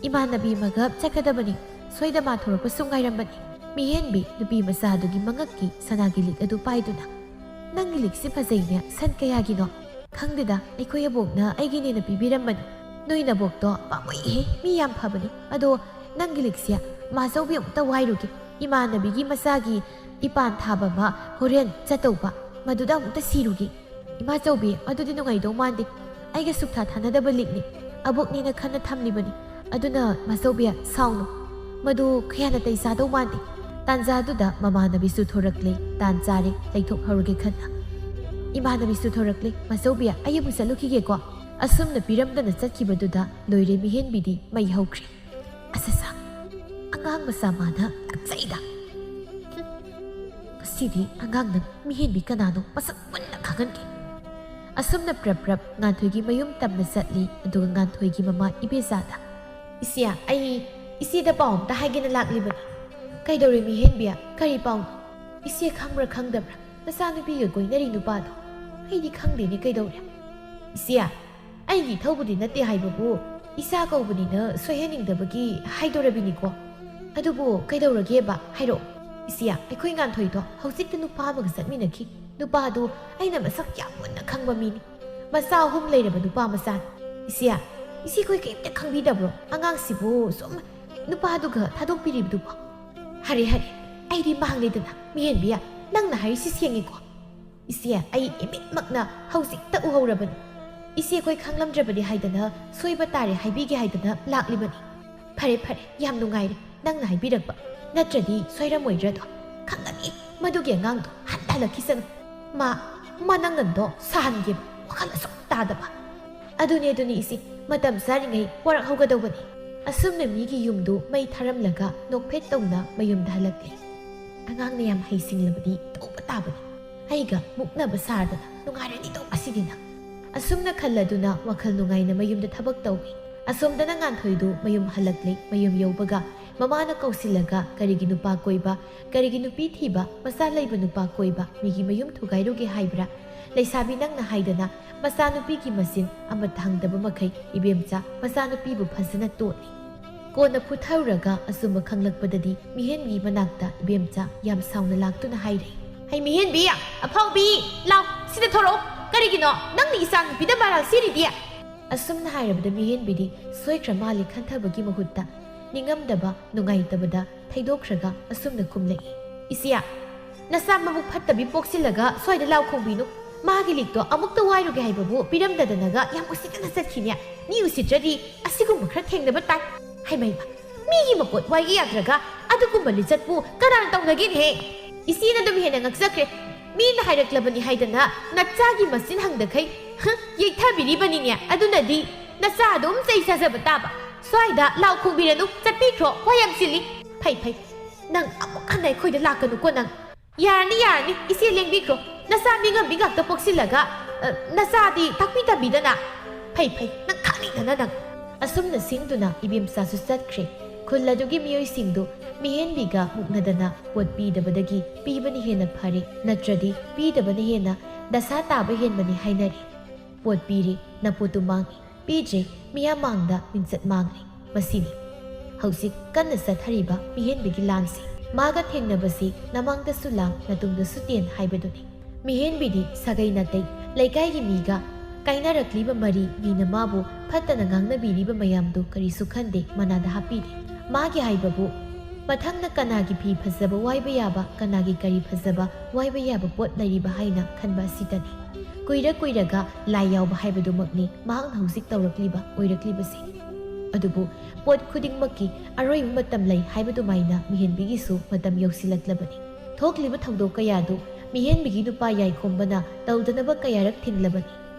ꯏꯃꯥꯟꯅꯕꯤ ꯑꯃꯒ ꯆꯠꯀꯗꯕꯅꯤ꯫ ꯁꯣꯏꯗ ꯃꯥ ꯊꯣꯔꯛꯄꯁꯨ ꯉꯥꯏꯔꯝꯕꯅꯤ꯫" ꯃꯤꯍꯦꯟꯕꯤ ꯅꯨꯄꯤ ꯃꯆꯥꯗꯨꯒꯤ ꯃꯉꯛꯀꯤ ꯁꯅꯥꯒꯤ ꯂꯤꯛ ꯑꯗꯨ ꯄꯥꯏꯗꯨꯅ, "ꯅꯪꯒꯤ ꯂꯤꯛꯁꯤ ꯐꯖꯩꯅꯦ, ꯁꯟ ꯀꯌꯥꯒꯤꯅꯣ?" "ꯈꯪꯗꯦꯗ, ꯑꯩꯈꯣꯏ ꯑꯕꯣꯛꯅ ꯑꯩꯒꯤꯅꯦꯅ ꯄꯤꯕꯤꯔꯝꯕꯅꯤ꯫" "ꯅꯣꯏ ꯅꯕꯣꯛꯇꯣ ꯄꯥꯝꯃꯨꯏꯍꯦ, ꯃꯤ ꯌꯥꯝ ꯐꯕꯅꯤ꯫ ꯑꯗꯣ ꯅꯪꯒꯤ ꯂꯤꯛꯁꯦ ꯃꯥꯆꯧꯕꯤ ꯑꯃꯨꯛꯇ ꯋꯥꯏꯔꯨꯒꯦ꯫ ꯏꯃꯥꯟꯅꯕꯤꯒꯤ ꯃꯆꯥꯒꯤ ꯏꯄꯥꯟ ꯊꯥꯕ ꯑꯃ ꯍꯣꯔꯦꯟ ꯆꯠꯇꯧꯕ, ꯃꯗꯨꯗ ꯑꯃꯨꯛꯇ ꯁꯤꯔꯨꯒꯦ꯫" "ꯏꯃꯥꯆꯧꯕꯤ, ꯑꯗꯨꯗꯤ ꯅꯨꯡꯉꯥꯏꯗꯧ ꯃꯥꯟꯗꯦ꯫ ꯑꯩꯒ ꯁꯨꯛꯊꯥ ꯊꯥꯅꯗꯕ ꯂꯤꯛꯅꯤ꯫ ꯑꯕꯣꯛꯅꯦꯅ ꯈꯟꯅ ꯊꯝꯂꯤꯕꯅꯤ꯫ ꯑꯗꯨꯅ ꯃꯥꯆꯧꯕꯤ, ꯁꯥꯎꯅꯨ꯫ ꯃꯗꯨ ꯈꯌꯥ ꯅꯥꯇꯩ ꯆꯥꯗꯧ ꯃꯥꯟꯗꯦ꯫" ꯇꯥꯟꯖꯥꯗꯨꯗ ꯃꯃꯥꯟꯅꯕꯤꯁꯨ ꯊꯣꯔꯛꯂꯦ꯫ "ꯇꯥꯟ ꯆꯥꯔꯦ, ꯂꯩꯊꯣꯛꯍꯧꯔꯒꯦ ꯈꯟꯅ꯫" "ꯏꯃꯥꯟꯅꯕꯤꯁꯨ ꯊꯣꯔꯛꯂꯦ꯫ ꯃꯥꯆꯧꯕꯤ, ꯑꯩ ꯑꯃꯨꯛ ꯆꯠꯂꯨꯈꯤꯒꯦꯀꯣ꯫" ꯑꯁꯨꯝꯅ ꯄꯤꯔꯝꯗꯅ ꯆꯠꯈꯤꯕꯗꯨꯗ ꯂꯣꯏꯔꯦ ꯃꯤꯍꯦꯟꯕꯤꯗꯤ ꯃꯩ ꯍꯧꯈ꯭ꯔꯦ꯫ "ꯑꯁ, ꯑꯁ, ꯑꯉꯥꯡ ꯃꯆꯥ ꯃꯥꯅ ꯀꯠꯆꯩꯗ꯫ ꯍꯨꯝ, ꯉꯁꯤꯗꯤ ꯑꯉꯥꯡꯅ ꯃꯤꯍꯦꯟꯕꯤ ꯀꯅꯥꯅꯣ ꯃꯁꯛ ꯃꯨꯟꯅ ꯈꯪꯍꯟꯒꯦ꯫" ꯑꯁꯨꯝꯅ ꯄ꯭ꯔꯞ ꯄ꯭ꯔꯞ ꯉꯥꯟꯊꯣꯏꯒꯤ ꯃꯌꯨꯝ ꯇꯝꯅ ꯆꯠꯂꯤ꯫ ꯑꯗꯨꯒ ꯉꯥꯟꯊꯣꯏꯒꯤ ꯃꯃꯥ ꯏꯕꯦꯖꯥꯗ, "ꯏꯆꯦ, ꯑꯩ ꯏꯆꯦꯗ ꯄꯥꯎ ꯑꯝꯇ ꯍꯥꯏꯒꯦꯅ ꯂꯥꯛꯂꯤꯕꯅꯤ꯫" "ꯀꯩꯗꯧꯔꯦ ꯃꯤꯍꯦꯟꯕꯤ? ꯀꯔꯤ ꯄꯥꯎꯅꯣ?" "ꯏꯆꯦ ꯈꯪꯕ꯭ꯔꯥ ꯈꯪꯗꯕ꯭ꯔꯥ, ꯅꯆꯥꯅꯨꯄꯤꯒ ꯀꯣꯏꯅꯔꯤ ꯅꯨꯄꯥꯗꯣ? ꯑꯩꯗꯤ ꯈꯪꯗꯦꯅꯦ, ꯀꯩꯗꯧꯔꯦ?" "ꯏꯆꯦ, ꯑꯩꯒꯤ ꯏꯊꯧꯕꯨꯗꯤ ꯅꯠꯇꯦ ꯍꯥꯏꯕꯕꯨ, ꯏꯆꯥ ꯀꯧꯕꯅꯤꯅ ꯁꯣꯏꯍꯟꯅꯤꯡꯗꯕꯒꯤ ꯍꯥꯏꯗꯣꯔꯕꯤꯅꯤꯀꯣ꯫ ꯑꯗꯨꯕꯨ ꯀꯩꯗꯧꯔꯒꯦꯕ? ꯍꯥꯏꯔꯛꯑꯣ꯫" "ꯏꯆꯦ, ꯑꯩꯈꯣꯏ ꯉꯥꯟꯊꯣꯏꯗꯣ ꯍꯧꯖꯤꯛꯇ ꯅꯨꯄꯥ ꯑꯃꯒ ꯆꯠꯃꯤꯟꯅꯈꯤ꯫" ꯅꯨꯄꯥꯗꯨ ꯑꯩꯅ ꯃꯁꯛ ꯌꯥꯝ ꯃꯨꯟꯅ ꯈꯪꯕ ꯃꯤꯅꯤ꯫ ꯃꯆꯥ ꯑꯍꯨꯝ ꯂꯩꯔꯕ ꯅꯨꯄꯥ ꯃꯆꯥꯅꯤ꯫ "ꯏꯆꯦ, ꯏꯆꯦꯈꯣꯏ ꯀꯔꯤꯝꯇ ꯈꯪꯕꯤꯗꯕ꯭ꯔꯣ? ꯑꯉꯥꯡꯁꯤꯕꯨ ꯁꯨꯝ ꯅꯨꯄꯥꯗꯨꯒ ꯊꯥꯗꯣꯛꯄꯤꯔꯤꯕꯗꯨꯕꯣ?" "ꯍꯔꯦ, ꯍꯔꯦ, ꯑꯩꯗꯤ ꯃꯥꯡꯂꯦꯗꯅ꯫ ꯃꯤꯍꯦꯟꯕꯤ, ꯅꯪꯅ ꯍꯥꯏꯔꯤꯁꯤ ꯁꯦꯡꯉꯤꯀꯣ?" "ꯏꯆꯦ, ꯑꯩ ꯏꯃꯤꯠꯃꯛꯅ ꯍꯧꯖꯤꯛꯇ ꯎꯍꯧꯔꯕꯅꯤ꯫ ꯏꯆꯦꯈꯣꯏ ꯈꯪꯂꯝꯗ꯭ꯔꯕꯗꯤ ꯍꯥꯏꯗꯅ, ꯁꯣꯏꯕ ꯇꯥꯔꯦ ꯍꯥꯏꯕꯤꯒꯦ ꯍꯥꯏꯗꯅ ꯂꯥꯛꯂꯤꯕꯅꯤ꯫" "ꯐꯔꯦ, ꯐꯔꯦ, ꯌꯥꯝ ꯅꯨꯡꯉꯥꯏꯔꯦ ꯅꯪꯅ ꯍꯥꯏꯕꯤꯔꯛꯄ꯫ ꯅꯠꯇ꯭ꯔꯗꯤ ꯁꯣꯏꯔꯝꯃꯣꯏꯗ꯭ꯔꯗꯣ꯫ ꯈꯪꯒꯅꯤ, ꯃꯗꯨꯒꯤ ꯑꯉꯥꯡꯗꯣ ꯍꯟꯗ ꯍꯜꯂꯛꯈꯤꯁꯅꯨ꯫ ꯃꯥ, ꯃꯥ ꯅꯪꯒꯟꯗꯣ ꯁꯥꯍꯟꯒꯦꯕ, ꯋꯥꯈꯜ ꯑꯁꯨꯛ ꯇꯥꯗꯕ꯫" "ꯑꯗꯨꯅꯤ, ꯑꯗꯨꯅꯤ ꯏꯆꯦ, ꯃꯇꯝ ꯆꯥꯔꯤꯉꯩ ꯋꯥꯔꯛꯍꯧꯒꯗꯧꯕꯅꯤ꯫" ꯑꯁꯨꯝꯅ ꯃꯤꯒꯤ ꯌꯨꯝꯗꯨ ꯃꯩ ꯊꯥꯔꯝꯂꯒ ꯅꯣꯛꯐꯦꯠ ꯇꯧꯅ ꯃꯌꯨꯝꯗ ꯍꯜꯂꯛꯂꯦ꯫ "ꯑꯉꯥꯡꯅ ꯌꯥꯝ ꯍꯩꯁꯤꯡꯂꯕꯗꯤ ꯇꯧꯕ ꯇꯥꯕꯅꯤ꯫ ꯑꯩꯒ ꯃꯨꯛꯅꯕ ꯁꯥꯔꯗꯅ ꯅꯨꯡꯉꯥꯏꯔꯅꯤꯗꯣ ꯑꯁꯤꯗꯤ ꯅꯪ꯫" ꯑꯁꯨꯝꯅ ꯈꯜꯂꯗꯨꯅ ꯋꯥꯈꯜ ꯅꯨꯡꯉꯥꯏꯅ ꯃꯌꯨꯝꯗ ꯊꯕꯛ ꯇꯧꯏ꯫ ꯑꯁꯣꯝꯗꯅ ꯉꯥꯟꯊꯣꯏꯗꯨ ꯃꯌꯨꯝ ꯍꯜꯂꯛꯂꯦ꯫ ꯃꯌꯨꯝ ꯌꯧꯕꯒ ꯃꯃꯥꯅ ꯀꯧꯁꯤꯜꯂꯒ, "ꯀꯔꯤꯒꯤ ꯅꯨꯄꯥ ꯀꯣꯏꯕ? ꯀꯔꯤꯒꯤ ꯅꯨꯄꯤ ꯊꯤꯕ? ꯃꯆꯥ ꯂꯩꯕ ꯅꯨꯄꯥ ꯀꯣꯏꯕ? ꯃꯤꯒꯤ ꯃꯌꯨꯝ ꯊꯨꯒꯥꯏꯔꯨꯒꯦ ꯍꯥꯏꯕ꯭ꯔꯥ? ꯂꯩꯁꯥꯕꯤ, ꯅꯪꯅ ꯍꯥꯏꯗꯅ ꯃꯆꯥꯅꯨꯄꯤꯒꯤ ꯃꯆꯤꯟ ꯑꯃꯠꯇ ꯍꯥꯡꯗꯕ ꯃꯈꯩ ꯏꯕꯦꯝꯆꯥ ꯃꯆꯥꯅꯨꯄꯤꯕꯨ ꯐꯖꯅ ꯇꯣꯠꯂꯤ꯫" ꯀꯣꯟꯅ ꯐꯨꯊꯔꯨꯔꯒ ꯑꯆꯨꯝꯕ ꯈꯪꯂꯛꯄꯗꯗꯤ ꯃꯤꯍꯦꯟꯕꯤ ꯃꯅꯥꯛꯇ ꯏꯕꯦꯝꯆꯥ ꯌꯥꯝ ꯁꯥꯎꯅ ꯂꯥꯛꯇꯨꯅ ꯍꯥꯏꯔꯦ꯫ "ꯍꯩ ꯃꯤꯍꯦꯟꯕꯤ, ꯑꯐꯥꯎꯕꯤ, ꯂꯥꯎ, ꯁꯤꯗ ꯊꯣꯔꯛꯑꯣ꯫ ꯀꯔꯤꯒꯤꯅꯣ ꯅꯪꯅ ꯏꯆꯥ ꯅꯨꯄꯤꯗ ꯃꯔꯥꯜ ꯁꯤꯔꯤꯗꯤ?" ꯑꯁꯨꯝꯅ ꯍꯥꯏꯔꯕꯗ ꯃꯤꯍꯦꯟꯕꯤꯗꯤ ꯁꯣꯏꯈ꯭ꯔ ꯃꯥꯜꯂꯦ ꯈꯟꯊꯕꯒꯤ ꯃꯍꯨꯠꯇ ꯅꯤꯡꯉꯝꯗꯕ, ꯅꯨꯡꯉꯥꯏꯇꯕꯗ ꯊꯩꯗꯣꯛꯈ꯭ꯔꯒ ꯑꯁꯨꯝꯅ ꯈꯨꯝꯂꯛꯏ, "ꯏꯆꯦ, ꯅꯆꯥ ꯃꯕꯨꯛ ꯐꯠꯇꯕꯤ ꯄꯣꯛꯁꯤꯜꯂꯒ ꯁ꯭ꯋꯥꯏꯗ ꯂꯥꯎ ꯈꯣꯡꯕꯤꯅꯨ꯫ ꯃꯥꯒꯤ ꯂꯤꯛꯇꯣ ꯑꯃꯨꯛꯇ ꯋꯥꯏꯔꯨꯒꯦ ꯍꯥꯏꯕꯕꯨ ꯄꯤꯔꯝꯗꯗꯅꯒ ꯌꯥꯝ ꯎꯁꯤꯠꯇꯅ ꯆꯠꯈꯤꯅꯦ꯫ ꯃꯤ ꯎꯁꯤꯠꯇ꯭ꯔꯗꯤ ꯑꯁꯤꯒꯨꯝꯕ ꯈꯔ ꯊꯦꯡꯅꯕ ꯇꯥꯏ꯫ ꯍꯩꯃꯩꯃ, ꯃꯤꯒꯤ ꯃꯄꯣꯠ ꯋꯥꯏꯒꯦ ꯌꯥꯗ꯭ꯔꯒ ꯑꯗꯨꯒꯨꯝꯕ ꯂꯤꯆꯠꯄꯨ ꯀꯅꯥꯅ ꯇꯧꯅꯒꯦꯅꯦꯍꯦ?" "ꯏꯆꯦꯅ ꯑꯗꯨꯝ ꯍꯦꯟꯅ ꯉꯛꯆꯈ꯭ꯔꯦ꯫ ꯃꯤꯅ ꯍꯥꯏꯔꯛꯂꯕꯅꯤ ꯍꯥꯏꯗꯅ ꯅꯆꯥꯒꯤ ꯃꯆꯤꯟ ꯍꯪꯗꯈꯩ, ꯍ, ꯌꯩꯊꯕꯤꯔꯤꯕꯅꯤꯅꯦ꯫ ꯑꯗꯨꯅꯗꯤ ꯅꯆꯥ ꯑꯗꯨꯝ ꯆꯩ ꯆꯥꯖꯕ ꯇꯥꯕ꯫ ꯁ꯭ꯋꯥꯏꯗ ꯂꯥꯎ ꯈꯣꯡꯕꯤꯔꯅꯨ, ꯆꯠꯄꯤꯈ꯭ꯔꯣ, ꯋꯥ ꯌꯥꯝ ꯆꯤꯜꯂꯤ꯫" "ꯐꯩ, ꯐꯩ, ꯅꯪ ꯑꯃꯨꯛ ꯍꯟꯅ ꯑꯩꯈꯣꯏꯗ ꯂꯥꯛꯀꯅꯨꯀꯣ ꯅꯪ꯫" "ꯌꯥꯔꯅꯤ, ꯌꯥꯔꯅꯤ, ꯏꯆꯦ ꯂꯦꯡꯕꯤꯈ꯭ꯔꯣ꯫ ꯅꯆꯥ ꯃꯤꯉꯝꯕꯤ ꯉꯥꯛꯇ ꯄꯣꯛꯁꯤꯜꯂꯒ, ꯑ, ꯅꯆꯥꯗꯤ ꯇꯥꯛꯄꯤ ꯇꯝꯕꯤꯗꯅ꯫" "ꯐꯩ, ꯐꯩ, ꯅꯪ ꯈꯪꯅꯤꯡꯗꯅ ꯅꯪ꯫" ꯑꯁꯨꯝꯅ ꯁꯤꯡꯗꯨꯅ ꯏꯕꯦꯝꯆꯥꯁꯨ ꯆꯠꯈ꯭ꯔꯦ꯫ ꯈꯨꯜ ꯑꯗꯨꯒꯤ ꯃꯤꯑꯣꯏꯁꯤꯡꯗꯨ ꯃꯤꯍꯦꯟꯕꯤꯒ ꯃꯨꯛꯅꯗꯅ ꯄꯣꯠ ꯄꯤꯗꯕꯗꯒꯤ ꯄꯤꯕꯅ ꯍꯦꯟꯅ ꯐꯔꯦ, ꯅꯠꯇ꯭ꯔꯗꯤ ꯄꯤꯗꯕꯅ ꯍꯦꯟꯅ ꯗꯁꯥ ꯇꯥꯕ ꯍꯦꯟꯕꯅꯤ ꯍꯥꯏꯅꯔꯦ꯫ ꯄꯣꯠ ꯄꯤꯔꯦ, ꯅꯄꯣꯠꯇꯨ ꯃꯥꯡꯉꯤ꯫ ꯄꯤꯗ꯭ꯔꯦ, ꯃꯤꯌꯥꯝ ꯃꯥꯡꯗ ꯃꯤꯡꯆꯠ ꯃꯥꯡꯂꯦ꯫ ꯃꯁꯤꯅꯤ ꯍꯧꯖꯤꯛ ꯀꯟꯅ ꯆꯠꯊꯔꯤꯕ ꯃꯤꯍꯦꯟꯕꯒꯤ ꯂꯥꯟꯁꯤ꯫ ꯃꯥꯒ ꯊꯦꯡꯅꯕꯁꯤ ꯅꯃꯥꯡꯗꯁꯨ ꯂꯥꯡ, ꯅꯇꯨꯡꯗꯁꯨ ꯇꯦꯟ ꯍꯥꯏꯕꯗꯨꯅꯤ꯫ ꯃꯤꯍꯦꯟꯕꯤꯗꯤ ꯁꯥꯒꯩ ꯅꯥꯇꯩ, ꯂꯩꯀꯥꯏꯒꯤ ꯃꯤꯒ ꯀꯥꯏꯅꯔꯛꯂꯤꯕ ꯃꯔꯤ, ꯃꯤꯅ ꯃꯥꯕꯨ ꯐꯠꯇꯅ ꯉꯥꯡꯅꯕꯤꯔꯤꯕ ꯃꯌꯥꯝꯗꯨ ꯀꯔꯤꯁꯨ ꯈꯟꯗꯦ, ꯃꯅꯥꯗ ꯍꯥꯞꯄꯤꯗꯦ꯫ ꯃꯥꯒꯤ ꯍꯥꯏꯕꯕꯨ ꯃꯊꯪꯅ ꯀꯅꯥꯒꯤ ꯐꯤ ꯐꯖꯕ ꯋꯥꯏꯕ ꯌꯥꯕ, ꯀꯅꯥꯒꯤ ꯀꯔꯤ ꯐꯖꯕ ꯋꯥꯏꯕ ꯌꯥꯕ ꯄꯣꯠ ꯂꯩꯔꯤꯕ ꯍꯥꯏꯅ ꯈꯟꯕ ꯑꯁꯤꯇꯅꯤ꯫ ꯀꯨꯏꯔ ꯀꯨꯏꯔꯒ ꯂꯥꯏ ꯌꯥꯎꯕ ꯍꯥꯏꯕꯗꯨꯃꯛꯅꯤ ꯃꯍꯥꯛꯅ ꯍꯧꯖꯤꯛ ꯇꯧꯔꯛꯂꯤꯕ, ꯑꯣꯏꯔꯛꯂꯤꯕꯁꯤ꯫ ꯑꯗꯨꯕꯨ ꯄꯣꯠ ꯈꯨꯗꯤꯡꯃꯛꯀꯤ ꯑꯔꯣꯏꯕ ꯃꯇꯝ ꯂꯩ ꯍꯥꯏꯕꯗꯨꯃꯥꯏꯅ ꯃꯤꯍꯦꯟꯕꯤꯒꯤꯁꯨ ꯃꯇꯝ ꯌꯧꯁꯤꯜꯂꯛꯂꯕꯅꯤ꯫ ꯊꯣꯛꯂꯤꯕ ꯊꯧꯗꯣꯛ ꯀꯌꯥꯗꯨ ꯃꯤꯍꯦꯟꯕꯤꯒꯤ ꯅꯨꯄꯥ ꯌꯥꯏꯈꯣꯝꯕꯅ ꯇꯧꯗꯅꯕ ꯀꯌꯥꯔꯛ ꯊꯤꯡꯂꯕꯅꯤ꯫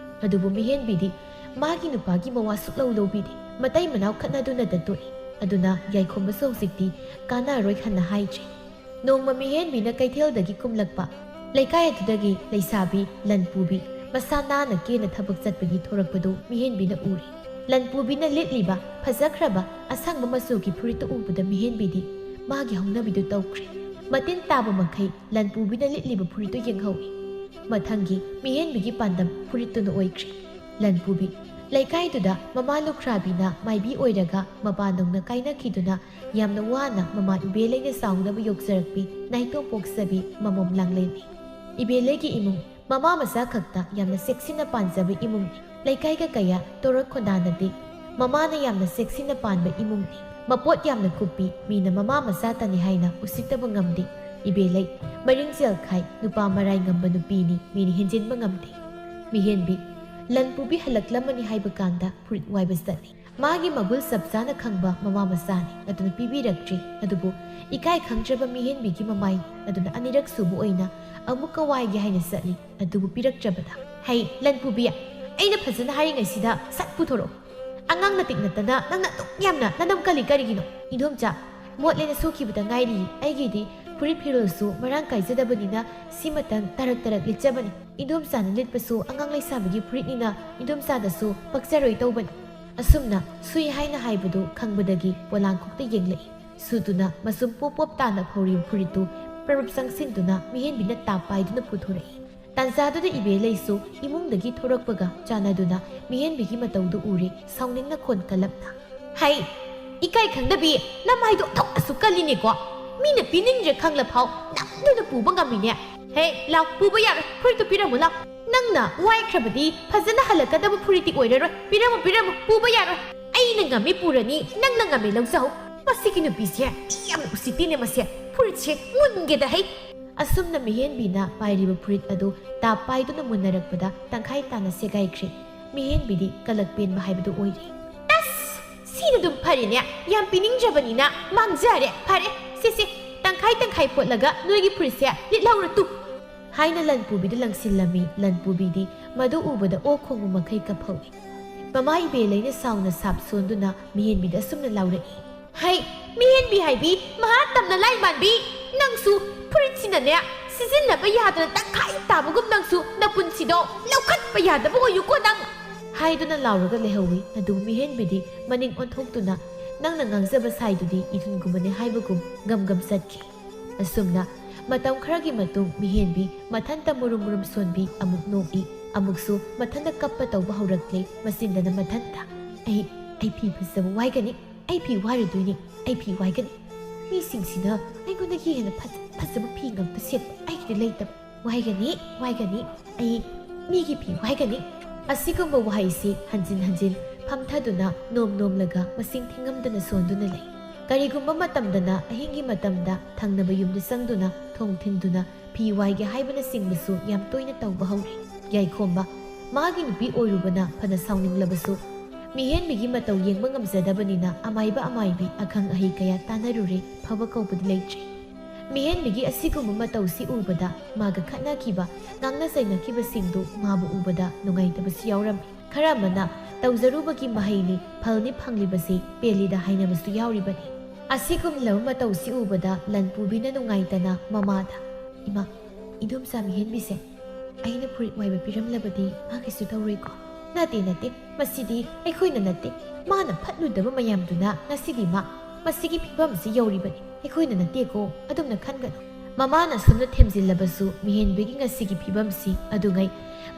ꯑꯗꯨꯕꯨ ꯃꯤꯍꯦꯟꯕꯤꯗꯤ ꯃꯥꯒꯤ ꯅꯨꯄꯥꯒꯤ ꯃꯋꯥ ꯁꯨꯛꯂꯧ ꯂꯧꯕꯤꯗꯦ꯫ ꯃꯇꯩ ꯃꯅꯥꯎ ꯈꯠꯅꯗꯨꯅꯗ ꯇꯣꯛꯏ꯫ ꯑꯗꯨꯅ ꯌꯥꯏꯈꯣꯝꯕꯁꯨ ꯍꯧꯖꯤꯛꯇꯤ ꯀꯥꯟꯅꯔꯣꯏ ꯍꯟꯅ ꯍꯥꯏꯗ꯭ꯔꯦ꯫ ꯅꯣꯡꯃ ꯃꯤꯍꯦꯟꯕꯤꯅ ꯀꯩꯊꯦꯜꯗꯒꯤ ꯀꯨꯝꯂꯛꯄ ꯂꯩꯀꯥꯏ ꯑꯗꯨꯗꯒꯤ ꯂꯩꯁꯥꯕꯤ ꯂꯟꯄꯨꯕꯤ ꯃꯁꯥ ꯅꯥꯟꯅ ꯀꯦꯅ ꯊꯕꯛ ꯆꯠꯄꯒꯤ ꯊꯣꯔꯛꯄꯗꯨ ꯃꯤꯍꯦꯟꯕꯤꯅ ꯎꯔꯦ꯫ ꯂꯟꯄꯨꯕꯤꯅ ꯂꯤꯠꯂꯤꯕ ꯐꯖꯈ꯭ꯔꯕ ꯑꯁꯪꯕ ꯃꯆꯨꯒꯤ ꯐꯨꯔꯤꯠꯇꯨ ꯎꯕꯗ ꯃꯤꯍꯦꯟꯕꯤꯗꯤ ꯃꯥꯒꯤ ꯍꯧꯅꯕꯤꯗꯨ ꯇꯧꯈ꯭ꯔꯦ꯫ ꯃꯇꯤꯟ ꯇꯥꯕ ꯃꯈꯩ ꯂꯟꯄꯨꯕꯤꯅ ꯂꯤꯠꯂꯤꯕ ꯐꯨꯔꯤꯠꯇꯨ ꯌꯦꯡꯍꯧꯏ꯫ ꯃꯊꯪꯒꯤ ꯃꯤꯍꯦꯟꯕꯤꯒꯤ ꯄꯥꯟꯗꯝ ꯐꯨꯔꯤꯠꯇꯨꯅ ꯑꯣꯏꯈ꯭ꯔꯦ꯫ ꯂꯟꯄꯨꯕꯤ ꯂꯩꯀꯥꯏꯗꯨꯗ ꯃꯃꯥ ꯂꯨꯈ꯭ꯔꯥꯕꯤꯅ ꯃꯥꯏꯕꯤ ꯑꯣꯏꯔꯒ ꯃꯄꯥ ꯅꯧꯅ ꯀꯥꯏꯅꯈꯤꯗꯨꯅ ꯌꯥꯝꯅ ꯋꯥꯅ ꯃꯃꯥ ꯏꯕꯦꯂꯩꯅ ꯆꯥꯎꯅꯕ ꯌꯣꯛꯆꯔꯛꯄꯤ ꯅꯥꯏꯇꯣꯝ ꯄꯣꯛꯆꯕꯤ ꯃꯃꯣꯝ ꯂꯥꯡꯂꯦꯟꯅꯤ꯫ ꯏꯕꯦꯂꯩꯒꯤ ꯏꯃꯨꯡ ꯃꯃꯥ ꯃꯆꯥ ꯈꯛꯇ ꯌꯥꯝꯅ ꯆꯦꯛꯁꯤꯟꯅ ꯄꯥꯟꯖꯕ ꯏꯃꯨꯡꯅꯤ꯫ ꯂꯩꯀꯥꯏꯒ ꯀꯌꯥ ꯇꯣꯔꯛ ꯈꯣꯟꯗꯥꯅꯗꯦ꯫ ꯃꯃꯥꯅ ꯌꯥꯝꯅ ꯆꯦꯛꯁꯤꯟꯅ ꯄꯥꯟꯕ ꯏꯃꯨꯡꯅꯤ꯫ ꯃꯄꯣꯠ ꯌꯥꯝꯅ ꯀꯨꯞꯄꯤ, ꯃꯤꯅ ꯃꯃꯥ ꯃꯆꯥꯇꯅꯤ ꯍꯥꯏꯅ ꯎꯁꯤꯠꯇꯕ ꯉꯝꯗꯦ꯫ ꯏꯕꯦꯂꯩ ꯃꯔꯤꯡ ꯆꯦꯜꯈꯥꯏ, ꯅꯨꯄꯥ ꯃꯔꯥꯏ ꯉꯝꯕ ꯅꯨꯄꯤꯅꯤ, ꯃꯤꯅ ꯍꯦꯟꯖꯤꯟꯕ ꯉꯝꯗꯦ꯫ ꯃꯤꯍꯦꯟꯕꯤ ꯂꯟꯄꯨꯕꯤ ꯍꯜꯂꯛꯂꯝꯃꯅꯤ ꯍꯥꯏꯕ ꯀꯥꯟꯗ ꯐꯨꯔꯤꯠ ꯋꯥꯏꯕ ꯆꯠꯂꯤ꯫ ꯃꯥꯒꯤ ꯃꯒꯨꯜ ꯆꯞ ꯆꯥꯅ ꯈꯪꯕ ꯃꯃꯥ ꯃꯆꯥꯅꯤ, ꯑꯗꯨꯅ ꯄꯤꯕꯤꯔꯛꯇ꯭ꯔꯤ꯫ ꯑꯗꯨꯕꯨ ꯏꯀꯥꯏ ꯈꯪꯗ꯭ꯔꯕ ꯃꯤꯍꯦꯟꯕꯤꯒꯤ ꯃꯃꯥꯏꯅꯤ, ꯑꯗꯨꯅ ꯑꯅꯤꯔꯛ ꯁꯨꯕ ꯑꯣꯏꯅ ꯑꯃꯨꯛꯀ ꯋꯥꯏꯒꯦ ꯍꯥꯏꯅ ꯆꯠꯂꯤ꯫ ꯑꯗꯨꯕꯨ ꯄꯤꯔꯛꯇ꯭ꯔꯕꯗ, "ꯍꯩ, ꯂꯟꯄꯨꯕꯤ, ꯑꯩꯅ ꯐꯖꯅ ꯍꯥꯏꯔꯤꯉꯩꯁꯤꯗ ꯁꯠ ꯄꯨꯊꯣꯔꯛꯑꯣ꯫ ꯑꯉꯥꯡ ꯅꯇꯤꯛ ꯅꯠꯇꯅ ꯅꯪꯅ ꯑꯗꯨꯛ ꯌꯥꯝꯅ ꯅꯅꯝ ꯀꯜꯂꯤ ꯀꯔꯤꯒꯤꯅꯣ?" "ꯏꯟꯗꯣꯝꯆꯥ, ꯃꯣꯠꯂꯦꯅ ꯁꯨꯈꯤꯕꯗ ꯉꯥꯏꯔꯤ꯫ ꯑꯩꯒꯤꯗꯤ ꯐꯨꯔꯤꯠ ꯐꯤꯔꯣꯜꯁꯨ ꯃꯔꯥꯡ ꯀꯥꯏꯖꯗꯕꯅꯤꯅ ꯁꯤꯃꯇꯪ ꯇꯔꯛ ꯇꯔꯛ ꯂꯤꯠꯆꯕꯅꯤ꯫ ꯏꯟꯗꯣꯝꯆꯥꯅ ꯂꯤꯠꯄꯁꯨ ꯑꯉꯥꯡ ꯂꯩꯁꯥꯕꯤꯒꯤ ꯐꯨꯔꯤꯠꯅꯤꯅ ꯏꯟꯗꯣꯝꯆꯥꯗꯁꯨ ꯄꯛꯆꯔꯣꯏ ꯇꯧꯕꯅꯤ꯫" ꯑꯁꯨꯝꯅ ꯁꯨꯏ ꯍꯥꯏꯅ ꯍꯥꯏꯕꯗꯨ ꯈꯪꯕꯗꯒꯤ ꯄꯣꯂꯥꯡꯈꯣꯛꯇ ꯌꯦꯡꯂꯛꯏ꯫ ꯁꯨꯗꯨꯅ ꯃꯆꯨꯝ ꯄꯣꯞ ꯄꯣꯞ ꯇꯥꯅ ꯐꯧꯔꯤꯕ ꯐꯨꯔꯤꯠꯇꯨ ꯄ꯭ꯔꯞ ꯆꯪꯁꯤꯟꯗꯨꯅ ꯃꯤꯍꯦꯟꯕꯤꯅ ꯇꯥꯞ ꯄꯥꯏꯗꯨꯅ ꯄꯨꯊꯣꯔꯛꯏ꯫ ꯇꯥꯟꯖꯥꯗꯨꯗ ꯏꯕꯦꯂꯩꯁꯨ ꯏꯃꯨꯡꯗꯒꯤ ꯊꯣꯔꯛꯄꯒ ꯆꯥꯟꯅꯗꯨꯅ ꯃꯤꯍꯦꯟꯕꯤꯒꯤ ꯃꯇꯧꯗꯨ ꯎꯔꯦ, ꯁꯥꯎꯅꯤꯡꯅ ꯈꯣꯟ ꯀꯜꯂꯞꯅ, "ꯍꯩ, ꯏꯀꯥꯏ ꯈꯪꯗꯕꯤ, ꯅꯃꯥꯏꯗꯣ ꯑꯣꯟꯊꯣꯛꯅꯁꯨ ꯀꯜꯂꯤꯅꯦꯀꯣ꯫ ꯃꯤꯅ ꯄꯤꯅꯤꯡꯗ꯭ꯔꯦ ꯈꯪꯂꯐꯥꯎ ꯅꯝꯗꯨꯅ ꯄꯨꯕ ꯉꯝꯃꯤꯅꯦ꯫ ꯍꯦ, ꯂꯥꯎ, ꯄꯨꯕ ꯌꯥꯔꯣꯏ, ꯐꯨꯔꯤꯠꯇꯨ ꯄꯤꯔꯝꯃꯨ ꯂꯥꯎ꯫ ꯅꯪꯅ ꯋꯥꯏꯈ꯭ꯔꯕꯗꯤ ꯐꯖꯅ ꯍꯜꯂꯛꯀꯗꯕ ꯐꯨꯔꯤꯠꯇꯤ ꯑꯣꯏꯔꯔꯣꯏ꯫ ꯄꯤꯔꯝꯃꯨ, ꯄꯤꯔꯝꯃꯨ, ꯄꯨꯕ ꯌꯥꯔꯣꯏ꯫ ꯑꯩꯅ ꯉꯝꯃꯤ ꯄꯨꯔꯅꯤ, ꯅꯪꯅ ꯉꯝꯃꯤ ꯂꯧꯖꯍꯧ꯫ ꯃꯁꯤꯒꯤ ꯅꯨꯄꯤꯁꯦ ꯌꯥꯝ ꯎꯁꯤꯠꯇꯦꯅꯦ ꯃꯁꯦ꯫ ꯐꯨꯔꯤꯠꯁꯦ ꯃꯨꯟꯒꯦꯗ ꯍꯩ꯫ ꯑꯁꯨꯝꯅ ꯃꯤꯍꯦꯟꯕꯤꯅ ꯄꯥꯏꯔꯤꯕ ꯐꯨꯔꯤꯠ ꯑꯗꯨ ꯇꯥꯞ ꯄꯥꯏꯗꯨꯅ ꯃꯨꯟꯅꯔꯛꯄꯗ ꯇꯪꯈꯥꯏ ꯇꯥꯅ ꯁꯦꯒꯥꯏꯈ꯭ꯔꯦ꯫ ꯃꯤꯍꯦꯟꯕꯤꯗꯤ ꯀꯂꯛ ꯄꯦꯟꯕ ꯍꯥꯏꯕꯗꯨ ꯑꯣꯏꯔꯦ꯫ ꯑꯁ! ꯁꯤꯅ ꯑꯗꯨꯝ ꯐꯔꯦꯅꯦ꯫ ꯌꯥꯝ ꯄꯤꯅꯤꯡꯗ꯭ꯔꯕꯅꯤꯅ ꯃꯥꯡꯖꯔꯦ꯫ ꯐꯔꯦ, ꯁꯦ, ꯁꯦ, ꯇꯪꯈꯥꯏ ꯇꯪꯈꯥꯏ ꯐꯣꯠꯂꯒ ꯅꯣꯏꯒꯤ ꯐꯨꯔꯤꯠꯁꯦ ꯂꯤꯠꯍꯧꯔꯣ ꯇꯨ꯫ ꯍꯥꯏꯅ ꯂꯟꯄꯨꯕꯤꯗ ꯂꯪꯁꯤꯜꯂꯝꯃꯤ꯫ ꯂꯟꯄꯨꯕꯤꯗꯤ ꯃꯗꯨ ꯎꯕꯗ ꯑꯣꯛ ꯈꯣꯡꯕ ꯃꯈꯩ ꯀꯞꯍꯧꯏ꯫ ꯃꯃꯥ ꯏꯕꯦꯂꯩꯅ ꯁꯥꯎꯅ ꯁꯥꯞ ꯁꯣꯟꯗꯨꯅ ꯃꯤꯍꯦꯟꯕꯤꯗ ꯑꯁꯨꯝꯅ ꯂꯥꯎꯔꯛꯏ꯫ ꯍꯩ, ꯃꯤꯍꯦꯟꯕꯤ ꯍꯥꯏꯕꯤ, ꯃꯍꯥ ꯇꯝꯅ ꯂꯥꯏ ꯃꯥꯟꯕꯤ, ꯅꯪꯁꯨ ꯐꯨꯔꯤꯠꯁꯤꯅꯅꯦ, ꯁꯤꯖꯤꯟꯅꯕ ꯌꯥꯗꯅ ꯇꯪꯈꯥꯏ ꯇꯥꯕꯒꯨꯝ ꯅꯪꯁꯨ ꯅꯄꯨꯟꯁꯤꯗꯣ ꯂꯧꯈꯠꯄ ꯌꯥꯗꯕ ꯑꯣꯏꯌꯨꯀꯣ ꯅꯪ꯫ ꯍꯥꯏꯗꯨꯅ ꯂꯥꯎꯔꯒ ꯂꯩꯍꯧꯏ꯫ ꯑꯗꯨ ꯃꯤꯍꯦꯟꯕꯤꯗꯤ ꯃꯅꯤꯡ ꯑꯣꯟꯊꯣꯛꯇꯨꯅ ꯅꯪꯅ ꯉꯥꯡꯖꯕ ꯁꯥꯏꯗꯨꯗꯤ ꯏꯊꯨꯟꯒꯨꯝꯕꯅꯦ ꯍꯥꯏꯕꯒꯨꯝ ꯒꯝ ꯒꯝ ꯆꯠꯈꯤ꯫ ꯑꯁꯨꯝꯅ ꯃꯇꯝ ꯈꯔꯒꯤ ꯃꯇꯨꯡ ꯃꯤꯍꯦꯟꯕꯤ ꯃꯊꯟꯇ ꯃꯨꯔꯨꯝ ꯃꯨꯔꯨꯝ ꯁꯣꯟꯕꯤ ꯑꯃꯨꯛ ꯅꯣꯛꯏ, ꯑꯃꯨꯛꯁꯨ ꯃꯊꯟꯇ ꯀꯞꯄ ꯇꯧꯕ ꯍꯧꯔꯛꯂꯦ꯫ ꯃꯆꯤꯟꯗꯅ ꯃꯊꯟꯇ, "ꯑꯩ, ꯑꯩ ꯐꯤ ꯐꯖꯕ ꯋꯥꯏꯒꯅꯤ, ꯑꯩ ꯐꯤ ꯋꯥꯏꯔꯨꯗꯣꯏꯅꯤ, ꯑꯩ ꯐꯤ ꯋꯥꯏꯒꯅꯤ꯫ ꯃꯤꯁꯤꯡꯁꯤꯅ ꯑꯩꯉꯣꯟꯗꯒꯤ ꯍꯦꯟꯅ ꯐꯖ ꯐꯖꯕ ꯐꯤ ꯉꯥꯛꯇ ꯁꯦꯠꯄ ꯑꯩꯒꯤꯗꯤ ꯂꯩꯇꯕ꯫ ꯋꯥꯏꯒꯅꯤ, ꯋꯥꯏꯒꯅꯤ, ꯑꯩ ꯃꯤꯒꯤ ꯐꯤ ꯋꯥꯏꯒꯅꯤ"꯫ ꯑꯁꯤꯒꯨꯝꯕ ꯋꯥꯍꯩꯁꯤ ꯍꯟꯖꯤꯟ ꯍꯟꯖꯤꯟ ꯐꯝꯊꯗꯨꯅ ꯅꯣꯝ ꯅꯣꯝꯂꯒ ꯃꯁꯤꯡ ꯊꯤꯉꯝꯗꯅ ꯁꯣꯟꯗꯨꯅ ꯂꯩ꯫ ꯀꯔꯤꯒꯨꯝꯕ ꯃꯇꯝꯗꯅ ꯑꯍꯤꯡꯒꯤ ꯃꯇꯝꯗ ꯊꯪꯅꯕ ꯌꯨꯝꯗ ꯆꯪꯗꯨꯅ ꯊꯣꯡ ꯊꯤꯟꯗꯨꯅ ꯐꯤ ꯋꯥꯏꯒꯦ ꯍꯥꯏꯕꯅꯆꯤꯡꯕꯁꯨ ꯌꯥꯝ ꯇꯣꯏꯅ ꯇꯧꯕ ꯍꯧꯔꯦ꯫ ꯌꯥꯏꯈꯣꯝꯕ, ꯃꯥꯒꯤ ꯅꯨꯄꯤ ꯑꯣꯏꯔꯨꯕꯅ ꯐꯅ ꯁꯥꯎꯅꯤꯡꯂꯕꯁꯨ, ꯃꯤꯍꯦꯟꯕꯤꯒꯤ ꯃꯇꯧ ꯌꯦꯡꯕ ꯉꯝꯖꯗꯕꯅꯤꯅ ꯑꯃꯥꯏꯕ ꯑꯃꯥꯏꯕꯤ ꯑꯈꯪ ꯑꯍꯩ ꯀꯌꯥ ꯇꯥꯟꯅꯔꯨꯔꯦ, ꯐꯕ ꯀꯧꯕꯗꯤ ꯂꯩꯇ꯭ꯔꯦ꯫ ꯃꯤꯍꯦꯟꯕꯤꯒꯤ ꯑꯁꯤꯒꯨꯝꯕ ꯃꯇꯧꯁꯤ ꯎꯕꯗ ꯃꯥꯒ ꯈꯠꯅꯈꯤꯕ, ꯉꯥꯡꯅ ꯆꯩꯅꯈꯤꯕꯁꯤꯡꯗꯨ ꯃꯥꯕꯨ ꯎꯕꯗ ꯅꯨꯡꯉꯥꯏꯇꯕꯁꯨ ꯌꯥꯎꯔꯝꯃꯤ꯫ ꯈꯔ ꯑꯃꯅ ꯇꯧꯖꯔꯨꯕꯒꯤ ꯃꯍꯩꯅꯤ, ꯐꯜꯅꯤ ꯐꯪꯂꯤꯕꯁꯤ ꯄꯦꯜꯂꯤꯗ ꯍꯥꯏꯅꯕꯁꯨ ꯌꯥꯎꯔꯤꯕꯅꯤ꯫ ꯑꯁꯤꯒꯨꯝꯂꯕ ꯃꯇꯧꯁꯤ ꯎꯕꯗ ꯂꯟꯄꯨꯕꯤꯅ ꯅꯨꯡꯉꯥꯏꯇꯅ ꯃꯃꯥꯗ, "ꯏꯃꯥ, ꯏꯗꯣꯝꯆꯥ ꯃꯤꯍꯦꯟꯕꯤꯁꯦ ꯑꯩꯅ ꯐꯨꯔꯤꯠ ꯋꯥꯏꯕ ꯄꯤꯔꯝꯂꯕꯗꯤ ꯃꯥ ꯀꯩꯁꯨ ꯇꯧꯔꯣꯏꯀꯣ?" "ꯅꯠꯇꯦ, ꯅꯠꯇꯦ, ꯃꯁꯤꯗꯤ ꯑꯩꯈꯣꯏꯅ ꯅꯠꯇꯦ꯫ ꯃꯥꯅ ꯐꯠꯂꯨꯗꯕ ꯃꯌꯥꯝꯗꯨꯅ ꯉꯁꯤꯗꯤ ꯃꯥ, ꯃꯁꯤꯒꯤ ꯐꯤꯕꯝꯁꯤ ꯌꯧꯔꯤꯕꯅꯤ꯫ ꯑꯩꯈꯣꯏꯅ ꯅꯠꯇꯦꯀꯣ, ꯑꯗꯨꯝꯅ ꯈꯟꯒꯅꯨ"꯫ ꯃꯃꯥꯅ ꯁꯨꯝꯅ ꯊꯦꯝꯖꯤꯜꯂꯕꯁꯨ ꯃꯤꯍꯦꯟꯕꯤꯒꯤ ꯉꯁꯤꯒꯤ ꯐꯤꯕꯝꯁꯤ ꯑꯗꯨꯉꯩ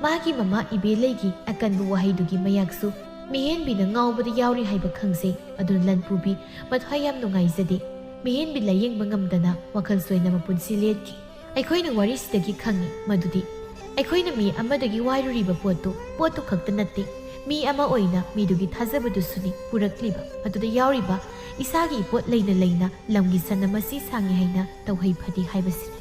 ꯃꯥꯒꯤ ꯃꯃꯥ ꯏꯕꯦꯂꯩꯒꯤ ꯑꯀꯟꯕ ꯋꯥꯍꯩꯗꯨꯒꯤ ꯃꯌꯥꯛꯁꯨ ꯃꯤꯍꯦꯟꯕꯤꯅ ꯉꯥꯎꯕꯗ ꯌꯥꯎꯔꯤ ꯍꯥꯏꯕ ꯈꯪꯖꯩ꯫ ꯑꯗꯨꯅ ꯂꯟꯄꯨꯕꯤ ꯃꯊ꯭ꯋꯥꯏ ꯌꯥꯝ ꯅꯨꯡꯉꯥꯏꯖꯗꯦ꯫ ꯃꯤꯍꯦꯟꯕꯤ ꯂꯥꯌꯦꯡꯕ ꯉꯝꯗꯅ ꯋꯥꯈꯜ ꯆꯣꯏꯅ ꯃꯄꯨꯟꯁꯤ ꯂꯦꯟꯈꯤ꯫ ꯑꯩꯈꯣꯏꯅ ꯋꯥꯔꯤꯁꯤꯗꯒꯤ ꯈꯪꯉꯤ ꯃꯗꯨꯗꯤ ꯑꯩꯈꯣꯏꯅ ꯃꯤ ꯑꯃꯗꯒꯤ ꯋꯥꯏꯔꯨꯔꯤꯕ ꯄꯣꯠꯇꯨ, ꯄꯣꯠꯇꯨ ꯈꯛꯇ ꯅꯠꯇꯦ, ꯃꯤ ꯑꯃ ꯑꯣꯏꯅ ꯃꯤꯗꯨꯒꯤ ꯊꯥꯖꯕꯗꯨꯁꯨꯅꯤ ꯄꯨꯔꯛꯂꯤꯕ꯫ ꯃꯗꯨꯗ ꯌꯥꯎꯔꯤꯕ ꯏꯁꯥꯒꯤ ꯏꯄꯣꯠ ꯂꯩꯅ ꯂꯩꯅ ꯂꯝꯒꯤ ꯁꯟ ꯑꯃ ꯁꯤ ꯁꯥꯡꯉꯤ ꯍꯥꯏꯅ ꯇꯧꯍꯩ ꯐꯗꯦ ꯍꯥꯏꯕꯁꯤꯅꯤ꯫